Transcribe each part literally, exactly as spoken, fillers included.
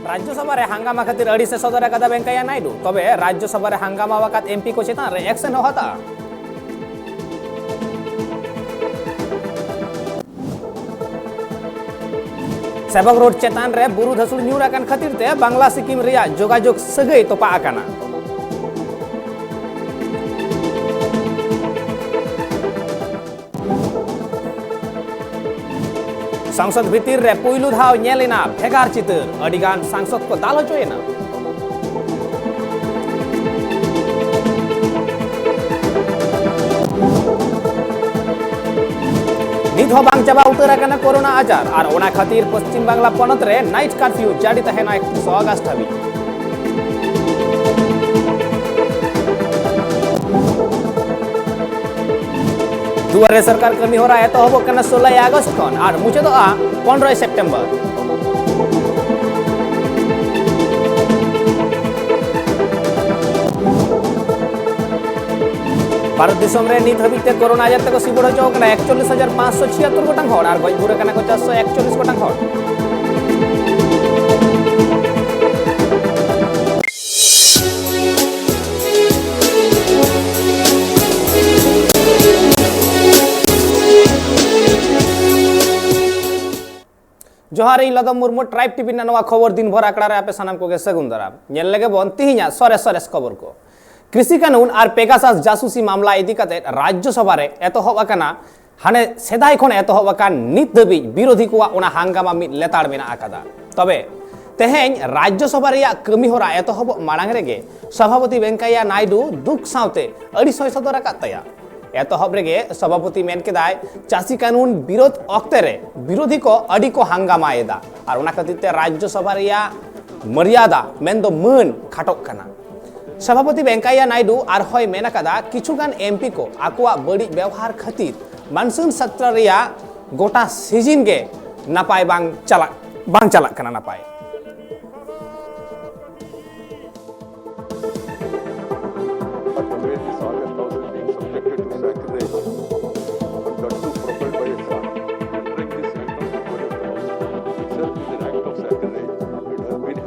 ᱨᱟᱡᱽᱡᱚᱥᱚᱵᱷᱟ ᱨᱮ ᱦᱟᱝᱜᱟᱢᱟ ᱠᱷᱟᱹᱛᱤᱨ ᱟᱹᱲᱤᱥ ᱮ ᱥᱚᱫᱚᱨ ᱟᱠᱟᱫᱟ ᱵᱮᱝᱠᱟᱭᱟ ᱱᱟᱭᱰᱩ᱾ ᱛᱚᱵᱮ ᱨᱟᱡᱽᱡᱚᱥᱚᱵᱷᱟ ᱨᱮ ᱦᱟᱝᱜᱟᱢᱟ ᱟᱠᱟᱫ ᱮᱢᱯᱤ ᱠᱚ ᱪᱮᱛᱟᱱ ᱨᱮ ᱮᱠᱥᱮᱱ ᱦᱚᱸ ᱦᱟᱛᱟᱜᱼᱟ᱾ ᱥᱮᱵᱚᱠ ᱨᱳᱰ ᱪᱮᱛᱟᱱ ᱨᱮ ᱵᱩᱨᱩ ᱫᱷᱟᱹᱥᱩᱲ ᱧᱩᱨ ᱟᱠᱟᱱ ᱠᱷᱟᱹᱛᱤᱨ ᱛᱮ ᱵᱟᱝᱞᱟ ᱥᱤᱠᱤᱢ ᱨᱮᱭᱟᱜ ᱡᱳᱜᱟᱡᱳᱜᱽ ᱥᱟᱹᱜᱟᱹᱭ ᱛᱚᱯᱟᱜ ᱟᱠᱟᱱᱟ᱾ ᱥᱚᱝᱥᱚᱫ ᱵᱷᱤᱛᱤᱨ ᱨᱮ ᱯᱩᱭᱞᱩ ᱫᱷᱟᱣ ᱧᱮᱞ ᱮᱱᱟ ᱵᱷᱮᱜᱟᱨ ᱪᱤᱛᱟᱹᱨ, ᱟᱹᱰᱤ ᱜᱟᱱ ᱥᱟᱝᱥᱚᱫ ᱠᱚ ᱫᱟᱞ ᱦᱚᱪᱚᱭᱮᱱᱟ᱾ ᱱᱤᱛ ᱦᱚᱸ ᱵᱟᱝ ᱪᱟᱵᱟ ᱩᱛᱟᱹᱨ ᱟᱠᱟᱱᱟ ᱠᱳᱨᱳᱱᱟ ᱟᱡᱟᱨ, ᱟᱨ ᱚᱱᱟ ᱠᱷᱟᱹᱛᱤᱨ ᱯᱚᱥᱪᱤᱢ ᱵᱟᱝᱞᱟ ᱯᱚᱱᱚᱛ ᱨᱮ ᱱᱟᱭᱤᱴ ᱠᱟᱨᱯᱷᱤᱭᱩ ᱡᱟᱹᱨᱤ ᱛᱟᱦᱮᱱᱟ ᱮᱠᱛᱨᱤᱥ ᱟᱜᱚᱥᱴ ᱦᱟᱹᱵᱤᱡ᱾ ᱫᱩᱣᱟᱨᱮ ᱥᱚᱨᱠᱟᱨ ᱠᱟᱹᱢᱤ ᱦᱚᱨᱟ ᱮᱛᱚᱦᱚᱵᱚᱜ ᱠᱟᱱᱟ ᱥᱳᱞᱳᱭ ᱟᱜᱚᱥᱴ ᱠᱷᱚᱱ ᱟᱨ ᱢᱩᱪᱟᱹᱫᱚᱜᱼᱟ ᱯᱚᱱᱨᱚᱭ ᱥᱮᱯᱴᱮᱢᱵᱚᱨ᱾ ᱵᱷᱟᱨᱚᱛ ᱫᱤᱥᱚᱢ ᱨᱮ ᱱᱤᱛ ᱦᱟᱹᱵᱤᱡ ᱛᱮ ᱠᱳᱨᱳᱱᱟ ᱟᱡᱟᱨ ᱛᱮᱠᱚ ᱥᱤᱵᱚᱲ ᱦᱚᱪᱚ ᱟᱠᱟᱱᱟ ᱮᱠᱪᱚᱞᱞᱤᱥ ᱦᱟᱡᱟᱨ ᱯᱟᱸᱪᱥᱚ ᱪᱷᱤᱭᱟᱛᱛᱳᱨ ᱜᱚᱴᱟᱝ ᱦᱚᱲ ᱟᱨ ᱜᱚᱡ ᱜᱩᱨ ᱟᱠᱟᱱᱟ ᱠᱚ ᱪᱟᱨᱥᱚ ᱮᱠᱪᱚᱞᱞᱤᱥ ᱜᱚᱴᱟᱝ ᱦᱚᱲ᱾ ᱡᱚᱦᱟᱨ, ᱤᱧ ᱞᱚᱫᱚᱢ ᱢᱩᱨᱢᱩ, ᱴᱨᱟᱭᱤᱵᱽ ᱴᱤᱵᱷᱤ ᱨᱮᱱᱟᱜ ᱱᱚᱣᱟ ᱠᱷᱚᱵᱚᱨ ᱫᱤᱱ ᱵᱷᱳᱨ ᱟᱠᱷᱲᱟ ᱨᱮ ᱟᱯᱮ ᱥᱟᱱᱟᱢ ᱠᱚᱜᱮ ᱥᱟᱹᱜᱩᱱ ᱫᱟᱨᱟᱢ᱾ ᱧᱮᱞ ᱞᱮᱜᱮ ᱵᱚᱱ ᱛᱤᱦᱤᱧᱟᱜ ᱥᱚᱨᱮᱥ ᱥᱚᱨᱮᱥ ᱠᱷᱚᱵᱚᱨ ᱠᱚ᱾ ᱠᱨᱤᱥᱤ ᱠᱟᱹᱱᱩᱱ ᱟᱨ ᱯᱮᱜᱟᱥᱟᱥ ᱡᱟᱥᱩᱥᱤ ᱢᱟᱢᱞᱟ ᱤᱫᱤ ᱠᱟᱛᱮ ᱨᱟᱡᱽᱡᱚ ᱥᱚᱵᱷᱟ ᱨᱮ ᱮᱛᱚᱦᱚᱵ ᱟᱠᱟᱱᱟ, ᱦᱟᱱᱮ ᱥᱮᱫᱟᱭ ᱠᱷᱚᱱ ᱮᱛᱚᱦᱚᱵ ᱟᱠᱟᱱ ᱱᱤᱛ ᱫᱷᱟᱹᱵᱤᱡ ᱵᱤᱨᱳᱫᱷᱤ ᱠᱚᱣᱟᱜ ᱚᱱᱟ ᱦᱟᱝᱜᱟᱢᱟ ᱢᱤᱫ ᱞᱮᱛᱟᱲ ᱢᱮᱱᱟᱜ ᱟᱠᱟᱫᱟ᱾ ᱛᱚᱵᱮ ᱛᱮᱦᱮᱧ ᱨᱟᱡᱽᱡᱚ ᱥᱚᱵᱷᱟ ᱨᱮᱭᱟᱜ ᱠᱟᱹᱢᱤ ᱦᱚᱨᱟ ᱮᱛᱚᱦᱚᱵᱚᱜ ᱢᱟᱲᱟᱝ ᱨᱮᱜᱮ ᱥᱚᱵᱷᱟᱯᱚᱛᱤ ᱵᱮᱝᱠᱟᱭᱟ ᱱᱟᱭᱰᱩ ᱫᱩᱠ ᱥᱟᱶᱛᱮ ᱟᱹᱲᱤᱥ ᱦᱚᱸᱭ ᱥᱚᱫᱚᱨ ᱟᱠᱟᱫ ᱛᱟᱭᱟ᱾ ᱮᱛᱚᱦᱚᱵ ᱨᱮᱜᱮ ᱥᱚᱵᱷᱟᱯᱚᱛᱤ ᱢᱮᱱ ᱠᱮᱫᱟᱭ, ᱪᱟᱹᱥᱤ ᱠᱟᱹᱱᱩᱱ ᱵᱤᱨᱳᱫᱷ ᱚᱠᱛᱮ ᱨᱮ ᱵᱤᱨᱳᱫᱷᱤ ᱠᱚ ᱟᱹᱰᱤ ᱠᱚ ᱦᱟᱝᱜᱟᱢᱟᱭᱮᱫᱟ, ᱟᱨ ᱚᱱᱟ ᱠᱷᱟᱹᱛᱤᱨ ᱛᱮ ᱨᱟᱡᱽᱡᱚ ᱥᱚᱵᱷᱟ ᱨᱮᱭᱟᱜ ᱢᱚᱨᱭᱟᱫᱟ ᱢᱮᱱᱫᱚ ᱢᱟᱹᱱ ᱠᱷᱟᱴᱚᱜ ᱠᱟᱱᱟ᱾ ᱥᱚᱵᱷᱟᱯᱚᱛᱤ ᱵᱮᱝᱠᱟᱭᱟ ᱱᱟᱭᱰᱩ ᱟᱨᱦᱚᱸᱭ ᱢᱮᱱ ᱟᱠᱟᱫᱟ, ᱠᱤᱪᱷᱩ ᱜᱟᱱ ᱮᱢᱯᱤ ᱠᱚ ᱟᱠᱚᱣᱟᱜ ᱵᱟᱹᱲᱤᱡ ᱵᱮᱣᱦᱟᱨ ᱠᱷᱟᱹᱛᱤᱨ ᱢᱟᱱᱥᱩᱱ ᱥᱟᱛᱨᱟ ᱨᱮᱭᱟᱜ ᱜᱚᱴᱟ ᱥᱤᱡᱤᱱ ᱜᱮ ᱱᱟᱯᱟᱭ ᱵᱟᱝ ᱪᱟᱞᱟᱜ, ᱵᱟᱝ ᱪᱟᱞᱟᱜ ᱠᱟᱱᱟ ᱱᱟᱯᱟᱭ᱾ But convey this act of thousands being subjected to sacrilege, but that too propelled by a son. Rendering this act of Victoria Falls itself is an act of sacrilege. It has been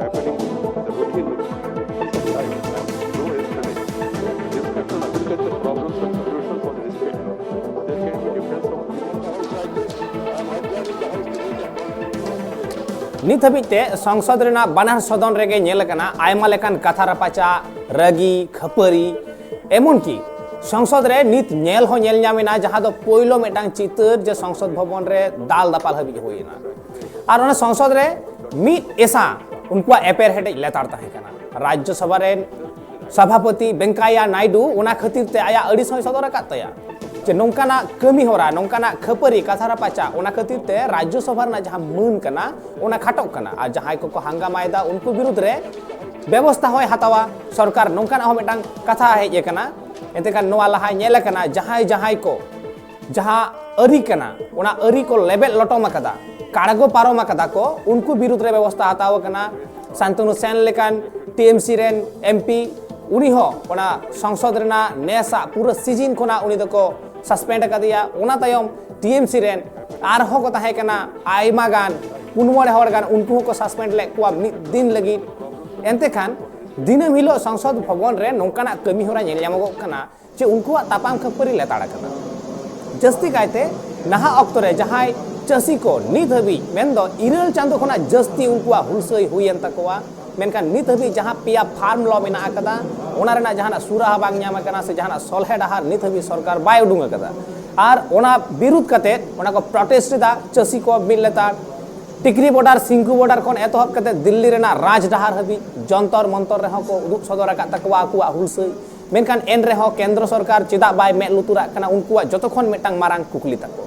ᱱᱤᱛ ᱦᱟᱹᱵᱤᱡ ᱛᱮ ᱥᱚᱝᱥᱚᱫ ᱨᱮᱱᱟᱜ ᱵᱟᱱᱟᱨ ᱥᱚᱫᱚᱱ ᱨᱮᱜᱮ ᱧᱮᱞ ᱟᱠᱟᱱᱟ ᱟᱭᱢᱟ ᱞᱮᱠᱟᱱ ᱠᱟᱛᱷᱟ ᱨᱟᱯᱟᱪᱟᱜ, ᱨᱟᱹᱜᱤ, ᱠᱷᱟᱹᱯᱟᱹᱨᱤ, ᱮᱢᱚᱱ ᱠᱤ ᱥᱚᱝᱥᱚᱫ ᱨᱮ ᱱᱤᱛ ᱧᱮᱞ ᱦᱚᱸ ᱧᱮᱞ ᱧᱟᱢ ᱮᱱᱟ, ᱡᱟᱦᱟᱸ ᱫᱚ ᱯᱳᱭᱞᱳ ᱢᱤᱫᱴᱟᱝ ᱪᱤᱛᱟᱹᱨ ᱡᱮ ᱥᱚᱝᱥᱚᱫ ᱵᱷᱚᱵᱚᱱ ᱨᱮ ᱫᱟᱞ ᱫᱟᱯᱟᱞ ᱦᱟᱹᱵᱤᱡ ᱦᱩᱭ ᱮᱱᱟ᱾ ᱟᱨ ᱚᱱᱟ ᱥᱚᱝᱥᱚᱫ ᱨᱮ ᱢᱤᱫ ᱮᱥᱟ ᱩᱱᱠᱩᱣᱟᱜ ᱮᱯᱮᱨ ᱦᱮᱰᱮᱡ ᱞᱮᱛᱟᱲ ᱛᱟᱦᱮᱸ ᱠᱟᱱᱟ᱾ ᱨᱟᱡᱽᱡᱚ ᱥᱚᱵᱷᱟ ᱨᱮᱱ ᱥᱚᱵᱷᱟᱯᱚᱛᱤ ᱵᱮᱝᱠᱟᱭᱟ ᱱᱟᱭᱰᱩ ᱚᱱᱟ ᱠᱷᱟᱹᱛᱤᱨ ᱛᱮ ᱟᱭᱟᱜ ᱟᱹᱲᱤᱥ ᱦᱚᱸᱭ ᱥᱚᱫᱚᱨ ᱟᱠᱟᱫ ᱛᱟᱭᱟ, ᱡᱮ ᱱᱚᱝᱠᱟᱱᱟᱜ ᱠᱟᱹᱢᱤ ᱦᱚᱨᱟ, ᱱᱚᱝᱠᱟᱱᱟᱜ ᱠᱷᱟᱹᱯᱟᱹᱨᱤ, ᱠᱟᱛᱷᱟ ᱨᱟᱯᱟᱪᱟᱜ, ᱚᱱᱟ ᱠᱷᱟᱹᱛᱤᱨ ᱛᱮ ᱨᱟᱡᱽᱡᱚ ᱥᱚᱵᱷᱟ ᱨᱮᱱᱟᱜ ᱡᱟᱦᱟᱸ ᱢᱟᱹᱱ ᱠᱟᱱᱟ, ᱚᱱᱟ ᱠᱷᱟᱴᱚᱜ ᱠᱟᱱᱟ᱾ ᱟᱨ ᱡᱟᱦᱟᱸᱭ ᱠᱚᱠᱚ ᱦᱟᱝᱜᱟᱢᱟᱭᱮᱫᱟ, ᱩᱱᱠᱩ ᱵᱤᱨᱩᱫᱽ ᱨᱮ ᱵᱮᱵᱚᱥᱛᱷᱟ ᱦᱚᱸᱭ ᱦᱟᱛᱟᱣᱟ ᱥᱚᱨᱠᱟᱨ, ᱱᱚᱝᱠᱟᱱᱟᱜ ᱦᱚᱸ ᱢᱤᱫᱴᱟᱝ ᱠᱟᱛᱷᱟ ᱦᱮᱡ ᱟᱠᱟᱱᱟ᱾ ᱮᱱᱛᱮ ᱠᱷᱟᱱ ᱱᱚᱣᱟ ᱞᱟᱦᱟ ᱧᱮᱞ ᱟᱠᱟᱱᱟ, ᱡᱟᱦᱟᱸᱭ ᱡᱟᱦᱟᱸᱭ ᱠᱚ ᱡᱟᱦᱟᱸ ᱟᱹᱨᱤ ᱠᱟᱱᱟ, ᱚᱱᱟ ᱟᱹᱨᱤ ᱠᱚ ᱞᱮᱵᱮᱫ ᱞᱚᱴᱚᱢ ᱟᱠᱟᱫᱟ, ᱠᱟᱲᱜᱚ ᱯᱟᱨᱚᱢ ᱟᱠᱟᱫᱟ ᱠᱚ, ᱩᱱᱠᱩ ᱵᱤᱨᱩᱫᱽ ᱨᱮ ᱵᱮᱵᱚᱥᱛᱷᱟ ᱦᱟᱛᱟᱣ ᱟᱠᱟᱱᱟ᱾ ᱥᱟᱱᱛᱟᱱᱩ ᱥᱮᱱ ᱞᱮᱠᱟᱱ ᱴᱤ ᱮᱢ ᱥᱤ ᱨᱮᱱ ᱮᱢ ᱯᱤ, ᱩᱱᱤ ᱦᱚᱸ ᱚᱱᱟ ᱥᱚᱝᱥᱚᱫ ᱨᱮᱱᱟᱜ ᱱᱮᱥᱟᱜ ᱯᱩᱨᱟᱹ ᱥᱤᱡᱤᱱ ᱠᱷᱚᱱᱟᱜ ᱩᱱᱤ ᱫᱚᱠᱚ ᱥᱟᱥᱯᱮᱱᱰ ᱟᱠᱟᱫᱮᱭᱟ᱾ ᱚᱱᱟ ᱛᱟᱭᱚᱢ ᱴᱤ ᱮᱢ ᱥᱤ ᱨᱮᱱ ᱟᱨᱦᱚᱸ ᱠᱚ ᱛᱟᱦᱮᱸ ᱠᱟᱱᱟ ᱟᱭᱢᱟ ᱜᱟᱱ, ᱯᱩᱱ ᱢᱚᱬᱮ ᱦᱚᱲ ᱜᱟᱱ, ᱩᱱᱠᱩ ᱦᱚᱸᱠᱚ ᱥᱟᱥᱯᱮᱱᱰ ᱞᱮᱫ ᱠᱚᱣᱟ ᱢᱤᱫ ᱫᱤᱱ ᱞᱟᱹᱜᱤᱫ᱾ ᱮᱱᱛᱮ ᱠᱷᱟᱱ ᱫᱤᱱᱟᱹᱢ ᱦᱤᱞᱳᱜ ᱥᱚᱝᱥᱚᱫ ᱵᱷᱚᱵᱚᱱ ᱨᱮ ᱱᱚᱝᱠᱟᱱᱟᱜ ᱠᱟᱹᱢᱤ ᱦᱚᱨᱟ ᱧᱮᱞ ᱧᱟᱢᱚᱜᱚᱜ ᱠᱟᱱᱟ, ᱡᱮ ᱩᱱᱠᱩᱣᱟᱜ ᱛᱟᱯᱟᱢ ᱠᱷᱟᱹᱯᱟᱹᱨᱤ ᱞᱮᱛᱟᱲ ᱟᱠᱟᱱᱟ᱾ ᱡᱟᱹᱥᱛᱤ ᱠᱟᱭᱛᱮ ᱱᱟᱦᱟᱜ ᱚᱠᱛᱚ ᱨᱮ ᱡᱟᱦᱟᱸᱭ ᱪᱟᱹᱥᱤ ᱠᱚ ᱱᱤᱛ ᱦᱟᱹᱵᱤᱡ, ᱢᱮᱱᱫᱚ ᱤᱨᱟᱹᱞ ᱪᱟᱸᱫᱚ ᱠᱷᱚᱱᱟᱜ ᱡᱟᱹᱥᱛᱤ ᱩᱱᱠᱩᱣᱟᱜ ᱦᱩᱞᱥᱟᱹᱭ ᱦᱩᱭᱮᱱ ᱛᱟᱠᱚᱣᱟ, ᱢᱮᱱᱠᱷᱟᱱ ᱱᱤᱛ ᱦᱟᱹᱵᱤᱡ ᱡᱟᱦᱟᱸ ᱯᱮᱭᱟ ᱯᱷᱟᱨᱢ ᱞᱚ ᱢᱮᱱᱟᱜ ᱟᱠᱟᱫᱟ, ᱚᱱᱟ ᱨᱮᱱᱟᱜ ᱡᱟᱦᱟᱱᱟᱜ ᱥᱩᱨᱟᱦᱟ ᱵᱟᱝ ᱧᱟᱢ ᱟᱠᱟᱱᱟ ᱥᱮ ᱡᱟᱦᱟᱱᱟᱜ ᱥᱚᱞᱦᱮ ᱰᱟᱦᱟᱨ ᱱᱤᱛ ᱦᱟᱹᱵᱤᱡ ᱥᱚᱨᱠᱟᱨ ᱵᱟᱭ ᱩᱰᱩᱝ ᱟᱠᱟᱫᱟ᱾ ᱟᱨ ᱚᱱᱟ ᱵᱤᱨᱩᱫᱷ ᱠᱟᱛᱮ ᱚᱱᱟ ᱠᱚ ᱯᱨᱚᱴᱮᱥᱴ ᱮᱫᱟ ᱪᱟᱹᱥᱤ ᱠᱚ ᱢᱤᱫ ᱞᱮᱛᱟᱲ᱾ ᱴᱤᱠᱨᱤ ᱵᱚᱰᱟᱨ, ᱥᱤᱝᱠᱩ ᱵᱚᱰᱟᱨ ᱠᱷᱚᱱ ᱮᱛᱚᱦᱚᱵ ᱠᱟᱛᱮ ᱫᱤᱞᱞᱤ ᱨᱮᱱᱟᱜ ᱨᱟᱡᱽ ᱰᱟᱦᱟᱨ ᱦᱟᱹᱵᱤᱡ ᱡᱚᱱᱛᱚᱨ ᱢᱚᱱᱛᱚᱨ ᱨᱮᱦᱚᱸ ᱠᱚ ᱩᱫᱩᱜ ᱥᱚᱫᱚᱨ ᱟᱠᱟᱫ ᱛᱟᱠᱚᱣᱟ ᱟᱠᱚᱣᱟᱜ ᱦᱩᱞᱥᱟᱹᱭ᱾ ᱢᱮᱱᱠᱷᱟᱱ ᱮᱱ ᱨᱮᱦᱚᱸ ᱠᱮᱱᱫᱨᱚ ᱥᱚᱨᱠᱟᱨ ᱪᱮᱫᱟᱜ ᱵᱟᱭ ᱢᱮᱫ ᱞᱩᱛᱩᱨᱟᱜ ᱠᱟᱱᱟ, ᱩᱱᱠᱩᱣᱟᱜ ᱡᱚᱛᱚ ᱠᱷᱚᱱ ᱢᱤᱫᱴᱟᱝ ᱢᱟᱨᱟᱝ ᱠᱩᱠᱞᱤ ᱛᱟᱠᱚ᱾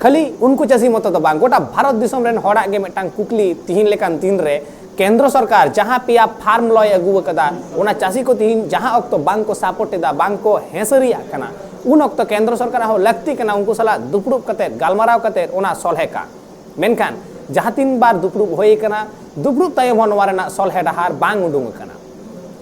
ᱠᱷᱟᱹᱞᱤ ᱩᱱᱠᱩ ᱪᱟᱹᱥᱤ ᱢᱚᱛᱚ ᱫᱚ ᱵᱟᱝ, ᱜᱚᱴᱟ ᱵᱷᱟᱨᱚᱛ ᱫᱤᱥᱚᱢ ᱨᱮᱱ ᱦᱚᱲᱟᱜ ᱜᱮ ᱢᱤᱫᱴᱟᱝ ᱠᱩᱠᱞᱤ ᱛᱤᱦᱤᱧ ᱞᱮᱠᱟᱱ ᱫᱤᱱ ᱨᱮ, ᱠᱮᱱᱫᱨᱚ ᱥᱚᱨᱠᱟᱨ ᱡᱟᱦᱟᱸ ᱯᱮᱭᱟ ᱯᱷᱟᱨᱢ ᱞᱚᱭ ᱟᱹᱜᱩ ᱟᱠᱟᱫᱟ, ᱚᱱᱟ ᱪᱟᱹᱥᱤ ᱠᱚ ᱛᱤᱦᱤᱧ ᱡᱟᱦᱟᱸ ᱚᱠᱛᱚ ᱵᱟᱝ ᱠᱚ ᱥᱟᱯᱳᱨᱴ ᱮᱫᱟ, ᱵᱟᱝ ᱠᱚ ᱦᱮᱸᱥᱟᱹᱨᱤᱭᱟᱜ ᱠᱟᱱᱟ, ᱩᱱ ᱚᱠᱛᱚ ᱠᱮᱱᱫᱨᱚ ᱥᱚᱨᱠᱟᱨᱟᱜ ᱦᱚᱸ ᱞᱟᱹᱠᱛᱤ ᱠᱟᱱᱟ ᱩᱱᱠᱩ ᱥᱟᱞᱟᱜ ᱫᱩᱯᱲᱩᱵ ᱠᱟᱛᱮ, ᱜᱟᱞᱢᱟᱨᱟᱣ ᱠᱟᱛᱮ ᱚᱱᱟ ᱥᱚᱞᱦᱮ ᱠᱟᱜ᱾ ᱢᱮᱱᱠᱷᱟᱱ ᱡᱟᱦᱟᱸ ᱛᱤᱱ ᱵᱟᱨ ᱫᱩᱯᱲᱩᱵ ᱦᱩᱭ ᱟᱠᱟᱱᱟ, ᱫᱩᱯᱲᱩᱵ ᱛᱟᱭᱚᱢ ᱦᱚᱸ ᱱᱚᱣᱟ ᱨᱮᱱᱟᱜ ᱥᱚᱞᱦᱮ ᱰᱟᱦᱟᱨ ᱵᱟᱝ ᱩᱰᱩᱝ ᱟᱠᱟᱱᱟ᱾